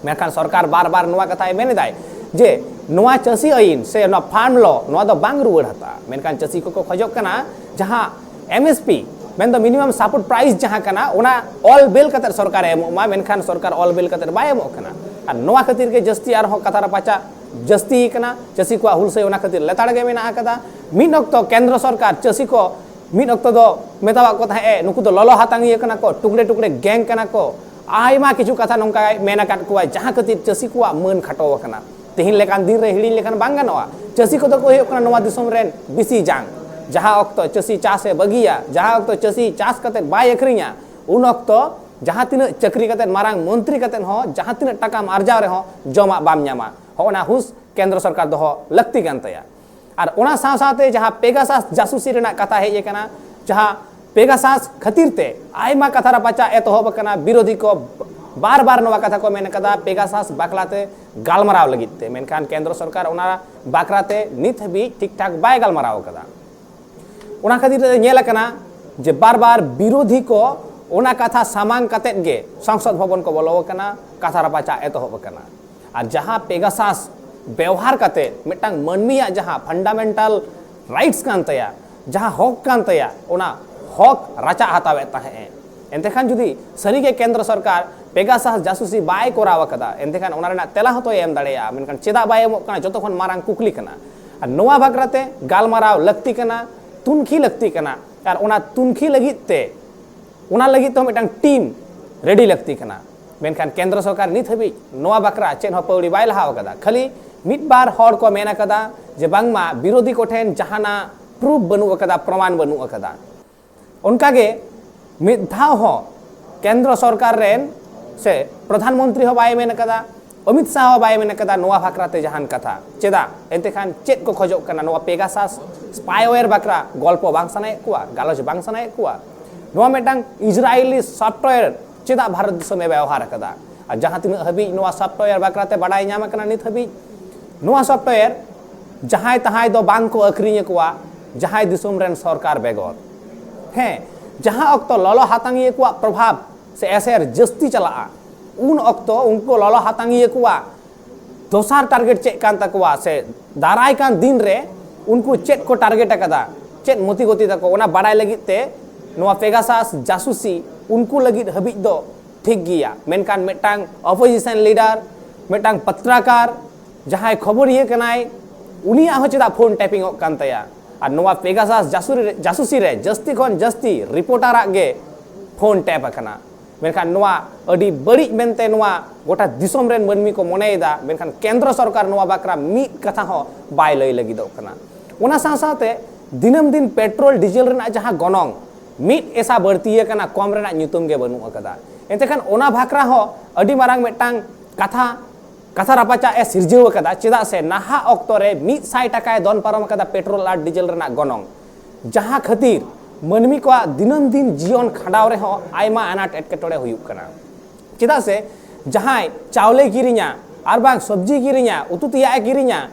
ᱢᱮᱱᱠᱷᱟᱱ ᱥᱚᱨᱠᱟᱨ ᱵᱟᱨ ᱵᱟᱨ ᱱᱚᱣᱟ ᱠᱟᱛᱷᱟᱭ ᱢᱮᱱ ᱮᱫᱟᱭ ᱡᱮ ᱱᱚᱣᱟ ᱪᱟᱹᱥᱤ ᱟᱹᱭᱤᱱ ᱥᱮ ᱱᱚᱣᱟ ᱯᱷᱟᱨᱢ ᱞᱚ, ᱱᱚᱣᱟ ᱫᱚ ᱵᱟᱝ ᱨᱩᱣᱟᱹᱲ ᱦᱟᱛᱟᱜᱼᱟ᱾ ᱢᱮᱱᱠᱷᱟᱱ ᱪᱟᱹᱥᱤ ᱠᱚᱠᱚ ᱠᱷᱚᱡᱚᱜ ᱠᱟᱱᱟ ᱡᱟᱦᱟᱸ ᱮᱢ ᱮᱥ ᱯᱤ, ᱢᱮᱱᱫᱚ ᱢᱤᱱᱤᱢᱟᱢ ᱥᱟᱯᱳᱨᱴ ᱯᱨᱟᱭᱤᱥ ᱡᱟᱦᱟᱸ ᱠᱟᱱᱟ, ᱚᱱᱟ ᱚᱞ ᱵᱮᱞ ᱠᱟᱛᱮ ᱥᱚᱨᱠᱟᱨᱮ ᱮᱢᱚᱜ ᱢᱟ, ᱢᱮᱱᱠᱷᱟᱱ ᱥᱚᱨᱠᱟᱨ ᱚᱞ ᱵᱮᱞ ᱠᱟᱛᱮ ᱵᱟᱭ ᱮᱢᱚᱜ ᱠᱟᱱᱟ᱾ ᱟᱨ ᱱᱚᱣᱟ ᱠᱷᱟᱹᱛᱤᱨ ᱜᱮ ᱡᱟᱹᱥᱛᱤ ᱟᱨᱦᱚᱸ ᱠᱟᱛᱷᱟ ᱨᱟᱯᱟᱪᱟᱜ ᱡᱟᱹᱥᱛᱤ ᱟᱠᱟᱱᱟ᱾ ᱪᱟᱹᱥᱤ ᱠᱚᱣᱟᱜ ᱦᱩᱞᱥᱟᱹᱭ ᱚᱱᱟ ᱠᱷᱟᱹᱛᱤᱨ ᱞᱮᱛᱟᱲ ᱜᱮ ᱢᱮᱱᱟᱜ ᱟᱠᱟᱫᱟ᱾ ᱢᱤᱫ ᱚᱠᱛᱚ ᱠᱮᱱᱫᱨᱚ ᱥᱚᱨᱠᱟᱨ ᱪᱟᱹᱥᱤ ᱠᱚ ᱢᱤᱫ ᱚᱠᱛᱚ ᱫᱚ ᱢᱮᱛᱟᱣᱟᱜ ᱠᱚ ᱛᱟᱦᱮᱸᱫ ᱮ, ᱱᱩᱠᱩ ᱫᱚ ᱞᱚᱞᱚ ᱦᱟᱛᱟᱝᱤᱭᱟᱹ ᱠᱟᱱᱟ ᱠᱚ, ᱴᱩᱠᱲᱮ ᱴᱩᱠᱲᱮ ᱜᱮᱝ ᱠᱟᱱᱟ ᱠᱚ, ᱟᱭᱢᱟ ᱠᱤᱪᱷᱩ ᱠᱟᱛᱷᱟ ᱱᱚᱝᱠᱟᱭ ᱢᱮᱱ ᱟᱠᱟᱫ ᱠᱚᱣᱟ, ᱡᱟᱦᱟᱸ ᱠᱷᱟᱹᱛᱤᱨ ᱪᱟᱹᱥᱤ ᱠᱚᱣᱟᱜ ᱢᱟᱹᱱ ᱠᱷᱟᱴᱚ ᱟᱠᱟᱱᱟ᱾ ᱛᱮᱦᱮᱧ ᱞᱮᱠᱟᱱ ᱫᱤᱱ ᱨᱮ ᱦᱤᱲᱤᱧ ᱞᱮᱠᱷᱟᱱ ᱵᱟᱝ ᱜᱟᱱᱚᱜᱼᱟ, ᱪᱟᱹᱥᱤ ᱠᱚᱫᱚ ᱠᱚ ᱦᱩᱭᱩᱜ ᱠᱟᱱᱟ ᱱᱚᱣᱟ ᱫᱤᱥᱚᱢ ᱨᱮᱱ ᱵᱤᱥᱤ ᱡᱟᱝ᱾ ᱡᱟᱦᱟᱸ ᱚᱠᱛᱚ ᱪᱟᱹᱥᱤ ᱪᱟᱥ ᱮ ᱵᱟᱹᱜᱤᱭᱟ, ᱡᱟᱦᱟᱸ ᱚᱠᱛᱚ ᱪᱟᱹᱥᱤ ᱪᱟᱥ ᱠᱟᱛᱮ ᱵᱟᱭ ᱟᱹᱠᱷᱨᱤᱧᱟ, ᱩᱱ ᱚᱠᱛᱚ ᱡᱟᱦᱟᱸ ᱛᱤᱱᱟᱹᱜ ᱪᱟᱹᱠᱨᱤ ᱠᱟᱛᱮ, ᱢᱟᱨᱟᱝ ᱢᱚᱱᱛᱨᱤ ᱠᱟᱛᱮ ᱦᱚᱸ ᱡᱟᱦᱟᱸ ᱛᱤᱱᱟᱹᱜ ᱴᱟᱠᱟᱢ ᱟᱨᱡᱟᱣ ᱨᱮᱦᱚᱸ ᱡᱚᱢᱟᱜ ᱵᱟᱢ ᱧᱟᱢᱟ᱾ ᱦᱚᱸᱜᱼᱚ ᱱᱟ ᱦᱩᱸᱥ ᱠᱮᱱᱫᱨᱚ ᱥᱚᱨᱠᱟᱨ ᱫᱚᱦᱚ ᱞᱟᱹᱠᱛᱤ ᱠᱟᱱ ᱛᱟᱭᱟ᱾ ᱟᱨ ᱚᱱᱟ ᱥᱟᱶ ᱥᱟᱶᱛᱮ ᱡᱟᱦᱟᱸ ᱯᱮᱜᱟᱥᱟᱥ ᱡᱟᱥᱩᱥᱤ ᱨᱮᱱᱟᱜ ᱠᱟᱛᱷᱟ ᱦᱮᱡ ᱟᱠᱟᱱᱟ, ᱡᱟᱦᱟᱸ ᱯᱮᱜᱟᱥᱟᱥ ᱠᱷᱟᱹᱛᱤᱨ ᱛᱮ ᱟᱭᱢᱟ ᱠᱟᱛᱷᱟ ᱨᱟᱯᱟᱪᱟᱜ ᱮᱛᱚᱦᱚᱵ ᱟᱠᱟᱱᱟ, ᱵᱤᱨᱳᱫᱷᱤ ᱠᱚ ᱵᱟᱨ ᱵᱟᱨ ᱱᱚᱣᱟ ᱠᱟᱛᱷᱟ ᱠᱚ ᱢᱮᱱ ᱟᱠᱟᱫᱟ ᱯᱮᱜᱟᱥᱟᱥ ᱵᱟᱠᱷᱞᱟ ᱛᱮ ᱜᱟᱞᱢᱟᱨᱟᱣ ᱞᱟᱹᱜᱤᱫ ᱛᱮ, ᱢᱮᱱᱠᱷᱟᱱ ᱠᱮᱱᱫᱨᱚ ᱥᱚᱨᱠᱟᱨ ᱚᱱᱟ ᱵᱟᱠᱷᱨᱟ ᱛᱮ ᱱᱤᱛ ᱦᱟᱹᱵᱤᱡ ᱴᱷᱤᱠ ᱴᱷᱟᱠ ᱵᱟᱭ ᱜᱟᱞᱢᱟᱨᱟᱣ ᱟᱠᱟᱫᱟ᱾ ᱚᱱᱟ ᱠᱷᱟᱹᱛᱤᱨ ᱛᱮ ᱧᱮᱞ ᱟᱠᱟᱱᱟ ᱡᱮ ᱵᱟᱨ ᱵᱟᱨ ᱵᱤᱨᱳᱫᱷᱤ ᱠᱚ ᱚᱱᱟ ᱠᱟᱛᱷᱟ ᱥᱟᱢᱟᱝ ᱠᱟᱛᱮᱫ ᱜᱮ ᱥᱚᱝᱥᱚᱫ ᱵᱷᱚᱵᱚᱱ ᱠᱚ ᱵᱚᱞᱚ ᱟᱠᱟᱱᱟ, ᱠᱟᱛᱷᱟ ᱨᱟᱯᱟᱪᱟᱜ ᱮᱛᱚᱦᱚᱵ ᱟᱠᱟᱱᱟ᱾ ᱟᱨ ᱡᱟᱦᱟᱸ ᱯᱮᱜᱟᱥᱟᱥ ᱵᱮᱣᱦᱟᱨ ᱠᱟᱛᱮ ᱢᱤᱫᱴᱟᱝ ᱢᱟᱹᱱᱢᱤᱭᱟᱜ ᱡᱟᱦᱟᱸ ᱯᱷᱟᱱᱰᱟᱢᱮᱱᱴᱟᱞ ᱨᱟᱭᱤᱴᱥ ᱠᱟᱱ ᱛᱟᱭᱟ, ᱡᱟᱦᱟᱸ ᱦᱚᱠ ᱠᱟᱱ ᱛᱟᱭᱟ, ᱚᱱᱟ ᱦᱚᱠ ᱨᱟᱪᱟᱜ ᱦᱟᱛᱟᱣᱮᱫ ᱛᱟᱦᱮᱸᱫ ᱮ᱾ ᱮᱱᱛᱮᱠᱷᱟᱱ ᱡᱩᱫᱤ ᱥᱟᱹᱨᱤᱜᱮ ᱠᱮᱱᱫᱨᱚ ᱥᱚᱨᱠᱟᱨ ᱯᱮᱜᱟᱥᱟᱥ ᱡᱟᱥᱩᱥᱤ ᱵᱟᱭ ᱠᱚᱨᱟᱣ ᱟᱠᱟᱫᱟ, ᱮᱱᱛᱮᱠᱷᱟᱱ ᱚᱱᱟ ᱨᱮᱱᱟᱜ ᱛᱮᱞᱟ ᱦᱚᱸᱛᱚᱭ ᱮᱢ ᱫᱟᱲᱮᱭᱟᱜᱼᱟ, ᱢᱮᱱᱠᱷᱟᱱ ᱪᱮᱫᱟᱜ ᱵᱟᱭ ᱮᱢᱚᱜ ᱠᱟᱱᱟ, ᱡᱚᱛᱚ ᱠᱷᱚᱱ ᱢᱟᱨᱟᱝ ᱠᱩᱠᱞᱤ ᱠᱟᱱᱟ᱾ ᱟᱨ ᱱᱚᱣᱟ ᱵᱟᱠᱷᱨᱟ ᱛᱮ ᱜᱟᱞᱢᱟᱨᱟᱣ ᱞᱟᱹᱠᱛᱤ ᱠᱟᱱᱟ, ᱛᱩᱱᱠᱷᱤ ᱞᱟᱹᱠᱛᱤ ᱠᱟᱱᱟ, ᱟᱨ ᱚᱱᱟ ᱛᱩᱱᱠᱷᱤ ᱞᱟᱹᱜᱤᱫ ᱛᱮ, ᱚᱱᱟ ᱞᱟᱹᱜᱤᱫ ᱛᱮᱦᱚᱸ ᱢᱤᱫᱴᱟᱝ ᱴᱤᱢ ᱨᱮᱰᱤ ᱞᱟᱹᱠᱛᱤ ᱠᱟᱱᱟ᱾ ᱢᱮᱱᱠᱷᱟᱱ ᱠᱮᱱᱫᱨᱚ ᱥᱚᱨᱠᱟᱨ ᱱᱤᱛ ᱦᱟᱹᱵᱤᱡ ᱱᱚᱣᱟ ᱵᱟᱠᱷᱨᱟ ᱪᱮᱫ ᱦᱚᱸ ᱯᱟᱹᱣᱲᱤ ᱵᱟᱭ ᱞᱟᱦᱟᱣ ᱟᱠᱟᱫᱟ᱾ ᱠᱷᱟᱹᱞᱤ ᱢᱤᱫ ᱵᱟᱨ ᱦᱚᱲ ᱠᱚ ᱢᱮᱱ ᱟᱠᱟᱫᱟ ᱡᱮ ᱵᱟᱝᱢᱟ ᱵᱤᱨᱳᱫᱷᱤ ᱠᱚᱴᱷᱮᱱ ᱡᱟᱦᱟᱱᱟᱜ ᱯᱨᱩᱯᱷ ᱵᱟᱹᱱᱩᱜ ᱟᱠᱟᱫᱟ, ᱯᱨᱚᱢᱟᱱ ᱵᱟᱹᱱᱩᱜ ᱟᱠᱟᱫᱟ᱾ ᱚᱱᱠᱟᱜᱮ ᱢᱤᱫ ᱫᱷᱟᱣ ᱦᱚᱸ ᱠᱮᱱᱫᱨᱚ ᱥᱚᱨᱠᱟᱨ ᱨᱮᱱ ᱥᱮ ᱯᱨᱚᱫᱷᱟᱱ ᱢᱚᱱᱛᱨᱤ ᱦᱚᱸ ᱵᱟᱭ ᱢᱮᱱ ᱟᱠᱟᱫᱟ, ᱚᱢᱤᱛ ᱥᱟᱦ ᱦᱚᱸ ᱵᱟᱭ ᱢᱮᱱ ᱟᱠᱟᱫᱟ ᱱᱚᱣᱟ ᱵᱟᱠᱷᱨᱟ ᱛᱮ ᱡᱟᱦᱟᱱ ᱠᱟᱛᱷᱟ᱾ ᱪᱮᱫᱟᱜ? ᱮᱱᱛᱮᱠᱷᱟᱱ ᱪᱮᱫ ᱠᱚ ᱠᱷᱚᱡᱚᱜ ᱠᱟᱱᱟ? ᱱᱚᱣᱟ ᱯᱮᱜᱟᱥᱟᱥ ᱥᱯᱟᱭᱣᱮᱭᱟᱨ ᱵᱟᱠᱷᱨᱟ ᱜᱚᱞᱯᱚ ᱵᱟᱝ ᱥᱟᱱᱟᱭᱮᱫ ᱠᱚᱣᱟ, ᱜᱟᱞᱚᱪ ᱵᱟᱝ ᱥᱟᱱᱟᱭᱮᱫ ᱠᱚᱣᱟ? ᱱᱚᱣᱟ ᱢᱤᱫᱴᱟᱝ ᱤᱥᱨᱟᱭᱮᱞᱤ ᱥᱚᱯᱷᱴᱣᱮᱭᱟᱨ ᱪᱮᱫᱟᱜ ᱵᱷᱟᱨᱚᱛ ᱫᱤᱥᱚᱢ ᱮ ᱵᱮᱣᱦᱟᱨ ᱟᱠᱟᱫᱟ? ᱟᱨ ᱡᱟᱦᱟᱸ ᱛᱤᱱᱟᱹᱜ ᱦᱟᱹᱵᱤᱡ ᱱᱚᱣᱟ ᱥᱚᱯᱷᱴᱣᱮᱭᱟᱨ ᱵᱟᱠᱷᱨᱟ ᱛᱮ ᱵᱟᱰᱟᱭ ᱧᱟᱢ ᱟᱠᱟᱱᱟ ᱱᱤᱛ ᱦᱟᱹᱵᱤᱡ, ᱱᱚᱣᱟ ᱥᱚᱯᱷᱴᱣᱮᱭᱟᱨ ᱡᱟᱦᱟᱸᱭ ᱛᱟᱦᱟᱸᱭ ᱫᱚ ᱵᱟᱝ ᱠᱚ ᱟᱹᱠᱷᱨᱤᱧ ᱟᱠᱚᱣᱟ, ᱡᱟᱦᱟᱸᱭ ᱫᱤᱥᱚᱢ ᱨᱮᱱ ᱥᱚᱨᱠᱟᱨ ᱵᱮᱜᱚᱨ᱾ ᱦᱮᱸ, ᱡᱟᱦᱟᱸ ᱚᱠᱛᱚ ᱞᱚᱞᱚ ᱦᱟᱛᱟᱝᱤᱭᱟᱹ ᱠᱚᱣᱟᱜ ᱯᱨᱚᱵᱷᱟᱵᱽ ᱥᱮ ᱮᱥᱮᱨ ᱡᱟᱹᱥᱛᱤ ᱪᱟᱞᱟᱜᱼᱟ, ᱩᱱ ᱚᱠᱛᱚ ᱩᱱᱠᱩ ᱞᱚᱞᱚ ᱦᱟᱛᱟᱝᱤᱭᱟᱹ ᱠᱚᱣᱟᱜ ᱫᱚᱥᱟᱨ ᱴᱟᱨᱜᱮᱴ ᱪᱮᱫ ᱠᱟᱱ ᱛᱟᱠᱚᱣᱟ ᱥᱮ ᱫᱟᱨᱟᱭ ᱠᱟᱱ ᱫᱤᱱ ᱨᱮ ᱩᱱᱠᱩ ᱪᱮᱫ ᱠᱚ ᱴᱟᱨᱜᱮᱴ ᱟᱠᱟᱫᱟ, ᱪᱮᱫ ᱢᱚᱛᱤ ᱜᱚᱛᱤ ᱛᱟᱠᱚ, ᱚᱱᱟ ᱵᱟᱰᱟᱭ ᱞᱟᱹᱜᱤᱫ ᱛᱮ ᱱᱚᱣᱟ ᱯᱮᱜᱟᱥᱟᱥ ᱡᱟᱥᱩᱥᱤ ᱩᱱᱠᱩ ᱞᱟᱹᱜᱤᱫ ᱦᱟᱹᱵᱤᱡ ᱫᱚ ᱴᱷᱤᱠ ᱜᱮᱭᱟ᱾ ᱢᱮᱱᱠᱷᱟᱱ ᱢᱤᱫᱴᱟᱝ ᱚᱯᱳᱡᱤᱥᱚᱱ ᱞᱤᱰᱟᱨ, ᱢᱤᱫᱴᱟᱝ ᱯᱚᱛᱨᱟᱠᱟᱨ, ᱡᱟᱦᱟᱸᱭ ᱠᱷᱚᱵᱚᱨᱤᱭᱟᱹ ᱠᱟᱱᱟᱭ, ᱩᱱᱤᱭᱟᱜ ᱦᱚᱸ ᱪᱮᱫᱟᱜ ᱯᱷᱳᱱ ᱴᱮᱯᱤᱝ ᱚᱜ ᱠᱟᱱ ᱛᱟᱭᱟ? ᱟᱨ ᱱᱚᱣᱟ ᱯᱮᱜᱟᱥᱟᱥ ᱡᱟᱹᱥᱩᱨᱤ ᱨᱮ, ᱡᱟᱹᱥᱩᱥᱤ ᱨᱮ ᱡᱟᱹᱥᱛᱤ ᱠᱷᱚᱱ ᱡᱟᱹᱥᱛᱤ ᱨᱤᱯᱳᱨᱴᱟᱨᱟᱜ ᱜᱮ ᱯᱷᱳᱱ ᱴᱮᱯ ᱟᱠᱟᱱᱟ᱾ ᱢᱮᱱᱠᱷᱟᱱ ᱱᱚᱣᱟ ᱟᱹᱰᱤ ᱵᱟᱹᱲᱤᱡ ᱢᱮᱱᱛᱮ ᱱᱚᱣᱟ ᱜᱚᱴᱟ ᱫᱤᱥᱚᱢ ᱨᱮᱱ ᱢᱟᱹᱱᱢᱤ ᱠᱚ ᱢᱚᱱᱮᱭᱮᱫᱟ, ᱢᱮᱱᱠᱷᱟᱱ ᱠᱮᱱᱫᱨᱚ ᱥᱚᱨᱠᱟᱨ ᱱᱚᱣᱟ ᱵᱟᱠᱷᱨᱟ ᱢᱤᱫ ᱠᱟᱛᱷᱟ ᱦᱚᱸ ᱵᱟᱭ ᱞᱟᱹᱭ ᱞᱟᱹᱜᱤᱫᱚᱜ ᱠᱟᱱᱟ᱾ ᱚᱱᱟ ᱥᱟᱶ ᱥᱟᱶᱛᱮ ᱫᱤᱱᱟᱹᱢ ᱫᱤᱱ ᱯᱮᱴᱨᱳᱞ ᱰᱤᱡᱮᱞ ᱨᱮᱱᱟᱜ ᱡᱟᱦᱟᱸ ᱜᱚᱱᱚᱝ ᱢᱤᱫ ᱮᱥᱟ ᱵᱟᱹᱲᱛᱤ ᱟᱠᱟᱱᱟ, ᱠᱚᱢ ᱨᱮᱱᱟᱜ ᱧᱩᱛᱩᱢ ᱜᱮ ᱵᱟᱹᱱᱩᱜ ᱟᱠᱟᱫᱟ᱾ ᱮᱱᱛᱮ ᱠᱷᱟᱱ ᱚᱱᱟ ᱵᱟᱠᱷᱨᱟ ᱦᱚᱸ ᱟᱹᱰᱤ ᱢᱟᱨᱟᱝ ᱢᱤᱫᱴᱟᱝ ᱠᱟᱛᱷᱟ ᱠᱟᱛᱷᱟ ᱨᱟᱯᱟᱪᱟᱜ ᱮ ᱥᱤᱨᱡᱟᱹᱣ ᱟᱠᱟᱫᱟ᱾ ᱪᱮᱫᱟᱜ ᱥᱮ ᱱᱟᱦᱟᱜ ᱚᱠᱛᱚ ᱨᱮ ᱢᱤᱫ ᱥᱟᱭ ᱴᱟᱠᱟᱭ ᱫᱚᱱ ᱯᱟᱨᱚᱢ ᱟᱠᱟᱫᱟ ᱯᱮᱴᱨᱳᱞ ᱟᱨ ᱰᱤᱡᱮᱞ ᱨᱮᱱᱟᱜ ᱜᱚᱱᱚᱝ, ᱡᱟᱦᱟᱸ ᱠᱷᱟᱹᱛᱤᱨ ᱢᱟᱹᱱᱢᱤ ᱠᱚᱣᱟᱜ ᱫᱤᱱᱟᱹᱢ ᱫᱤᱱ ᱡᱤᱭᱚᱱ ᱠᱷᱟᱸᱰᱟᱣ ᱨᱮᱦᱚᱸ ᱟᱭᱢᱟ ᱟᱱᱟᱴ ᱮᱴᱠᱮᱴᱚᱬᱮ ᱦᱩᱭᱩᱜ ᱠᱟᱱᱟ᱾ ᱪᱮᱫᱟᱜ ᱥᱮ ᱡᱟᱦᱟᱸᱭ ᱪᱟᱣᱞᱮ ᱠᱤᱨᱤᱧᱟ ᱟᱨ ᱵᱟᱝ ᱥᱚᱵᱽᱡᱤ ᱠᱤᱨᱤᱧᱟ, ᱩᱛᱩ ᱛᱮᱭᱟᱜ ᱮ ᱠᱤᱨᱤᱧᱟ,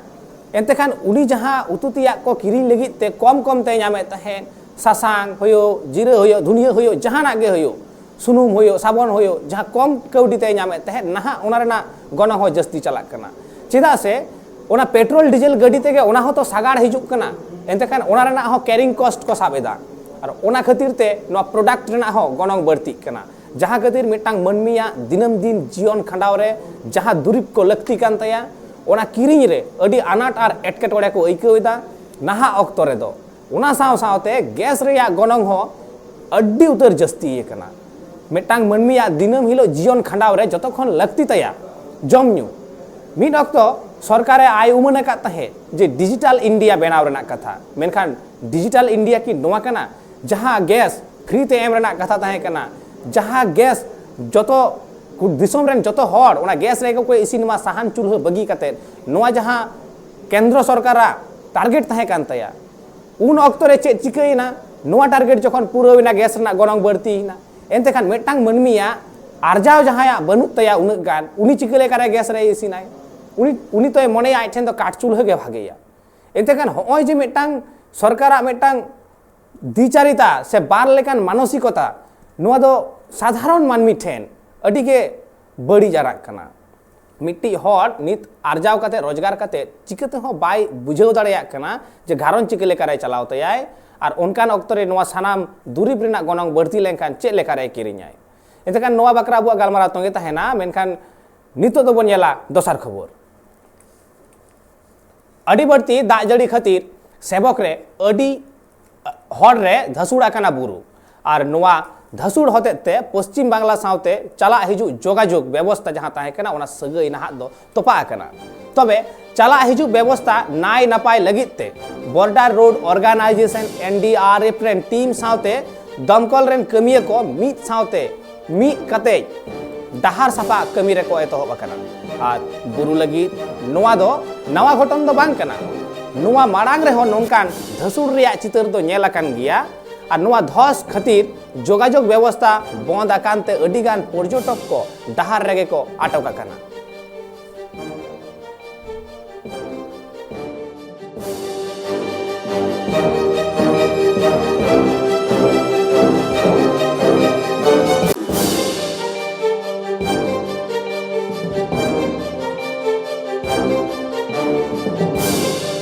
ᱮᱱᱛᱮ ᱠᱷᱟᱱ ᱩᱱᱤ ᱡᱟᱦᱟᱸ ᱩᱛᱩ ᱛᱮᱭᱟᱜ ᱠᱚ ᱠᱤᱨᱤᱧ ᱞᱟᱹᱜᱤᱫ ᱛᱮ ᱠᱚᱢ ᱠᱚᱢ ᱛᱮᱭ ᱧᱟᱢᱮᱫ ᱛᱟᱦᱮᱸᱫ, ᱥᱟᱥᱟᱝ ᱦᱩᱭᱩᱜ, ᱡᱤᱨᱟᱹ ᱦᱩᱭᱩᱜ, ᱫᱷᱩᱱᱤᱭᱟᱹ ᱦᱩᱭᱩᱜ, ᱡᱟᱦᱟᱱᱟᱜ ᱜᱮ ᱦᱩᱭᱩᱜ, ᱥᱩᱱᱩᱢ ᱦᱩᱭᱩᱜ, ᱥᱟᱵᱚᱱ ᱦᱩᱭᱩᱜ, ᱡᱟᱦᱟᱸ ᱠᱚᱢ ᱠᱟᱹᱣᱰᱤ ᱛᱮᱭ ᱧᱟᱢᱮᱫ ᱛᱟᱦᱮᱸᱫ, ᱱᱟᱦᱟᱜ ᱚᱱᱟ ᱨᱮᱱᱟᱜ ᱜᱚᱱᱚᱝ ᱦᱚᱸ ᱡᱟᱹᱥᱛᱤ ᱪᱟᱞᱟᱜ ᱠᱟᱱᱟ᱾ ᱪᱮᱫᱟᱜ ᱥᱮ ᱚᱱᱟ ᱯᱮᱴᱨᱳᱞ ᱰᱤᱡᱮᱞ ᱜᱟᱹᱰᱤ ᱛᱮᱜᱮ ᱚᱱᱟ ᱦᱚᱸᱛᱚ ᱥᱟᱜᱟᱲ ᱦᱤᱡᱩᱜ ᱠᱟᱱᱟ, ᱮᱱᱛᱮ ᱠᱷᱟᱱ ᱚᱱᱟ ᱨᱮᱱᱟᱜ ᱦᱚᱸ ᱠᱮᱨᱤᱝ ᱠᱚᱥᱴ ᱠᱚ ᱥᱟᱵ ᱮᱫᱟ᱾ ᱟᱨ ᱚᱱᱟ ᱠᱷᱟᱹᱛᱤᱨ ᱛᱮ ᱱᱚᱣᱟ ᱯᱨᱚᱰᱟᱠᱴ ᱨᱮᱱᱟᱜ ᱦᱚᱸ ᱜᱚᱱᱚᱝ ᱵᱟᱹᱲᱛᱤᱜ ᱠᱟᱱᱟ, ᱡᱟᱦᱟᱸ ᱠᱷᱟᱹᱛᱤᱨ ᱢᱤᱫᱴᱟᱝ ᱢᱟᱹᱱᱢᱤᱭᱟᱜ ᱫᱤᱱᱟᱹᱢ ᱫᱤᱱ ᱡᱤᱭᱚᱱ ᱠᱷᱟᱸᱰᱟᱣ ᱨᱮ ᱡᱟᱦᱟᱸ ᱫᱩᱨᱤᱵᱽ ᱠᱚ ᱞᱟᱹᱠᱛᱤ ᱠᱟᱱ ᱛᱟᱭᱟ, ᱚᱱᱟ ᱠᱤᱨᱤᱧ ᱨᱮ ᱟᱹᱰᱤ ᱟᱱᱟᱴ ᱟᱨ ᱮᱴᱠᱮᱴᱚᱬᱮ ᱠᱚ ᱟᱹᱭᱠᱟᱹᱣ ᱮᱫᱟ ᱱᱟᱦᱟᱜ ᱚᱠᱛᱚ ᱨᱮᱫᱚ᱾ ᱚᱱᱟ ᱥᱟᱶ ᱥᱟᱶᱛᱮ ᱜᱮᱥ ᱨᱮᱭᱟᱜ ᱜᱚᱱᱚᱝ ᱦᱚᱸ ᱟᱹᱰᱤ ᱩᱛᱟᱹᱨ ᱡᱟᱹᱥᱛᱤ ᱟᱠᱟᱱᱟ᱾ ᱢᱤᱫᱴᱟᱝ ᱢᱟᱹᱱᱢᱤᱭᱟᱜ ᱫᱤᱱᱟᱹᱢ ᱦᱤᱞᱳᱜ ᱡᱤᱭᱚᱱ ᱠᱷᱟᱸᱰᱟᱣ ᱨᱮ ᱡᱚᱛᱚ ᱠᱷᱚᱱ ᱞᱟᱹᱠᱛᱤ ᱛᱟᱭᱟ ᱡᱚᱢ ᱧᱩ᱾ ᱢᱤᱫ ᱚᱠᱛᱚ ᱥᱚᱨᱠᱟᱨᱮ ᱟᱭ ᱩᱢᱟᱹᱱ ᱟᱠᱟᱫ ᱛᱟᱦᱮᱸᱫ ᱡᱮ ᱰᱤᱡᱤᱴᱟᱞ ᱤᱱᱰᱤᱭᱟ ᱵᱮᱱᱟᱣ ᱨᱮᱱᱟᱜ ᱠᱟᱛᱷᱟ, ᱢᱮᱱᱠᱷᱟᱱ ᱰᱤᱡᱤᱴᱟᱞ ᱤᱱᱰᱤᱭᱟ ᱠᱤ ᱱᱚᱣᱟ ᱠᱟᱱᱟ ᱡᱟᱦᱟᱸ ᱜᱮᱥ ᱯᱷᱨᱤ ᱛᱮ ᱮᱢ ᱨᱮᱱᱟᱜ ᱠᱟᱛᱷᱟ ᱛᱟᱦᱮᱸ ᱠᱟᱱᱟ, ᱡᱟᱦᱟᱸ ᱜᱮᱥ ᱡᱚᱛᱚ ᱠᱩ-, ᱫᱤᱥᱚᱢ ᱨᱮᱱ ᱡᱚᱛᱚ ᱦᱚᱲ ᱚᱱᱟ ᱜᱮᱥ ᱨᱮᱜᱮ ᱠᱚ ᱤᱥᱤᱱ ᱢᱟ, ᱥᱟᱦᱟᱱ ᱪᱩᱞᱦᱟᱹ ᱵᱟᱹᱜᱤ ᱠᱟᱛᱮᱫ? ᱱᱚᱣᱟ ᱡᱟᱦᱟᱸ ᱠᱮᱱᱫᱨᱚ ᱥᱚᱨᱠᱟᱨᱟᱜ ᱴᱟᱨᱜᱮᱴ ᱛᱟᱦᱮᱸ ᱠᱟᱱ ᱛᱟᱭᱟ, ᱩᱱ ᱚᱠᱛᱚ ᱨᱮ ᱪᱮᱫ ᱪᱤᱠᱟᱹᱭᱮᱱᱟ? ᱱᱚᱣᱟ ᱴᱟᱨᱜᱮᱴ ᱡᱚᱠᱷᱚᱱ ᱯᱩᱨᱟᱹᱣ ᱮᱱᱟ, ᱜᱮᱥ ᱨᱮᱱᱟᱜ ᱜᱚᱱᱚᱝ ᱵᱟᱹᱲᱛᱤᱭᱮᱱᱟ, ᱮᱱᱛᱮ ᱠᱷᱟᱱ ᱢᱤᱫᱴᱟᱝ ᱢᱟᱹᱱᱢᱤᱭᱟᱜ ᱟᱨᱡᱟᱣ ᱡᱟᱦᱟᱸᱭᱟᱜ ᱵᱟᱹᱱᱩᱜ ᱛᱟᱭᱟ ᱩᱱᱟᱹᱜ ᱜᱟᱱ, ᱩᱱᱤ ᱪᱤᱠᱟᱹ ᱞᱮᱠᱟᱨᱮ ᱜᱮᱥ ᱨᱮ ᱤᱥᱤᱱᱟᱭ? ᱩᱱᱤ, ᱩᱱᱤ ᱛᱚᱭ ᱢᱚᱱᱮᱭᱟ ᱟᱡ ᱴᱷᱮᱱ ᱫᱚ ᱠᱟᱴ ᱪᱩᱞᱦᱟᱹ ᱜᱮ ᱵᱷᱟᱜᱮᱭᱟ᱾ ᱮᱱᱛᱮ ᱠᱷᱟᱱ ᱦᱚᱸᱜᱼᱚᱭ ᱡᱮ ᱢᱤᱫᱴᱟᱝ ᱥᱚᱨᱠᱟᱨᱟᱜ ᱢᱤᱫᱴᱟᱝ ᱫᱤᱪᱟᱨᱤᱛᱟ ᱥᱮ ᱵᱟᱨ ᱞᱮᱠᱟᱱ ᱢᱟᱱᱚᱥᱤᱠᱚᱛᱟ, ᱱᱚᱣᱟ ᱫᱚ ᱥᱟᱫᱷᱟᱨᱚᱱ ᱢᱟᱹᱱᱢᱤ ᱴᱷᱮᱱ ᱟᱹᱰᱤ ᱜᱮ ᱵᱟᱹᱲᱤᱡ ᱟᱨᱟᱜ ᱠᱟᱱᱟ᱾ ᱢᱤᱫᱴᱤᱡ ᱦᱚᱲ ᱱᱤᱛ ᱟᱨᱡᱟᱣ ᱠᱟᱛᱮ, ᱨᱳᱡᱽᱜᱟᱨ ᱠᱟᱛᱮ, ᱪᱤᱠᱟᱹ ᱛᱮᱦᱚᱸ ᱵᱟᱭ ᱵᱩᱡᱷᱟᱹᱣ ᱫᱟᱲᱮᱭᱟᱜ ᱠᱟᱱᱟ ᱡᱮ ᱜᱷᱟᱨᱚᱸᱡᱽ ᱪᱤᱠᱟᱹ ᱞᱮᱠᱟᱨᱮ ᱪᱟᱞᱟᱣ ᱛᱟᱭᱟᱭ, ᱟᱨ ᱚᱱᱠᱟᱱ ᱚᱠᱛᱚ ᱨᱮ ᱱᱚᱣᱟ ᱥᱟᱱᱟᱢ ᱫᱩᱨᱤᱵᱽ ᱨᱮᱱᱟᱜ ᱜᱚᱱᱚᱝ ᱵᱟᱹᱲᱛᱤ ᱞᱮᱱᱠᱷᱟᱱ ᱪᱮᱫ ᱞᱮᱠᱟᱨᱮ ᱠᱤᱨᱤᱧᱟᱭ᱾ ᱮᱱᱛᱮ ᱠᱷᱟᱱ ᱱᱚᱣᱟ ᱵᱟᱠᱷᱨᱟ ᱟᱵᱚᱣᱟᱜ ᱜᱟᱞᱢᱟᱨᱟᱣ ᱛᱚᱸᱜᱮ ᱛᱟᱦᱮᱱᱟ, ᱢᱮᱱᱠᱷᱟᱱ ᱱᱤᱛᱚᱜ ᱫᱚᱵᱚᱱ ᱧᱮᱞᱟ ᱫᱚᱥᱟᱨ ᱠᱷᱚᱵᱚᱨ᱾ ᱟᱹᱰᱤ ᱵᱟᱹᱲᱛᱤ ᱫᱟᱜ ᱡᱟᱹᱲᱤ ᱠᱷᱟᱹᱛᱤᱨ ᱥᱮᱵᱚᱠ ᱨᱮ ᱟᱹᱰᱤ ᱦᱚᱲ ᱨᱮ ᱫᱷᱟᱹᱥᱩᱲ ᱟᱠᱟᱱᱟ ᱵᱩᱨᱩ᱾ ᱟᱨ ᱱᱚᱣᱟ ᱫᱷᱟᱹᱥᱩᱲ ᱦᱚᱛᱮᱡ ᱛᱮ ᱯᱚᱥᱪᱤᱢ ᱵᱟᱝᱞᱟ ᱥᱟᱶᱛᱮ ᱪᱟᱞᱟᱜ ᱦᱤᱡᱩᱜ ᱡᱳᱜᱟᱡᱳᱜᱽ ᱵᱮᱵᱚᱥᱛᱟ ᱡᱟᱦᱟᱸ ᱛᱟᱦᱮᱸ ᱠᱟᱱᱟ, ᱚᱱᱟ ᱥᱟᱹᱜᱟᱹᱭ ᱱᱟᱦᱟᱜ ᱫᱚ ᱛᱚᱯᱟᱜ ᱟᱠᱟᱱᱟ᱾ ᱛᱚᱵᱮ ᱪᱟᱞᱟᱜ ᱦᱤᱡᱩᱜ ᱵᱮᱵᱚᱥᱛᱟ ᱱᱟᱭ ᱱᱟᱯᱟᱭ ᱞᱟᱹᱜᱤᱫ ᱛᱮ Border Road Organisation, N D R F ᱨᱮᱱ ᱴᱤᱢ ᱥᱟᱶᱛᱮ ᱫᱚᱢᱠᱚᱞ ᱨᱮᱱ ᱠᱟᱹᱢᱤᱭᱟᱹ ᱠᱚ ᱢᱤᱫ ᱥᱟᱶᱛᱮ ᱢᱤᱫ ᱠᱟᱛᱮ ᱰᱟᱦᱟᱨ ᱥᱟᱯᱷᱟ ᱠᱟᱹᱢᱤ ᱨᱮᱠᱚ ᱮᱛᱚᱦᱚᱵ ᱟᱠᱟᱱᱟ᱾ ᱟᱨ ᱵᱩᱨᱩ ᱞᱟᱹᱜᱤᱫ ᱱᱚᱣᱟ ᱫᱚ ᱱᱟᱣᱟ ᱜᱷᱚᱴᱚᱱ ᱫᱚ ᱵᱟᱝ ᱠᱟᱱᱟ᱾ ᱱᱚᱣᱟ ᱢᱟᱲᱟᱝ ᱨᱮᱦᱚᱸ ᱱᱚᱝᱠᱟᱱ ᱫᱷᱟᱹᱥᱩᱲ ᱨᱮᱭᱟᱜ ᱪᱤᱛᱟᱹᱨ ᱫᱚ ᱧᱮᱞ ᱟᱠᱟᱱ ᱜᱮᱭᱟ᱾ ᱟᱨ ᱱᱚᱣᱟ ᱫᱷᱚᱥ ᱠᱷᱟᱹᱛᱤᱨ ᱡᱳᱜᱟᱡᱳᱜᱽ ᱵᱮᱵᱚᱥᱛᱟ ᱵᱚᱸᱫ ᱟᱠᱟᱱ ᱛᱮ ᱟᱹᱰᱤᱜᱟᱱ ᱯᱚᱨᱡᱚᱴᱚᱠ ᱠᱚ ᱰᱟᱦᱟᱨ ᱨᱮᱜᱮ ᱠᱚ ᱟᱴᱚᱠ ᱟᱠᱟᱱᱟ᱾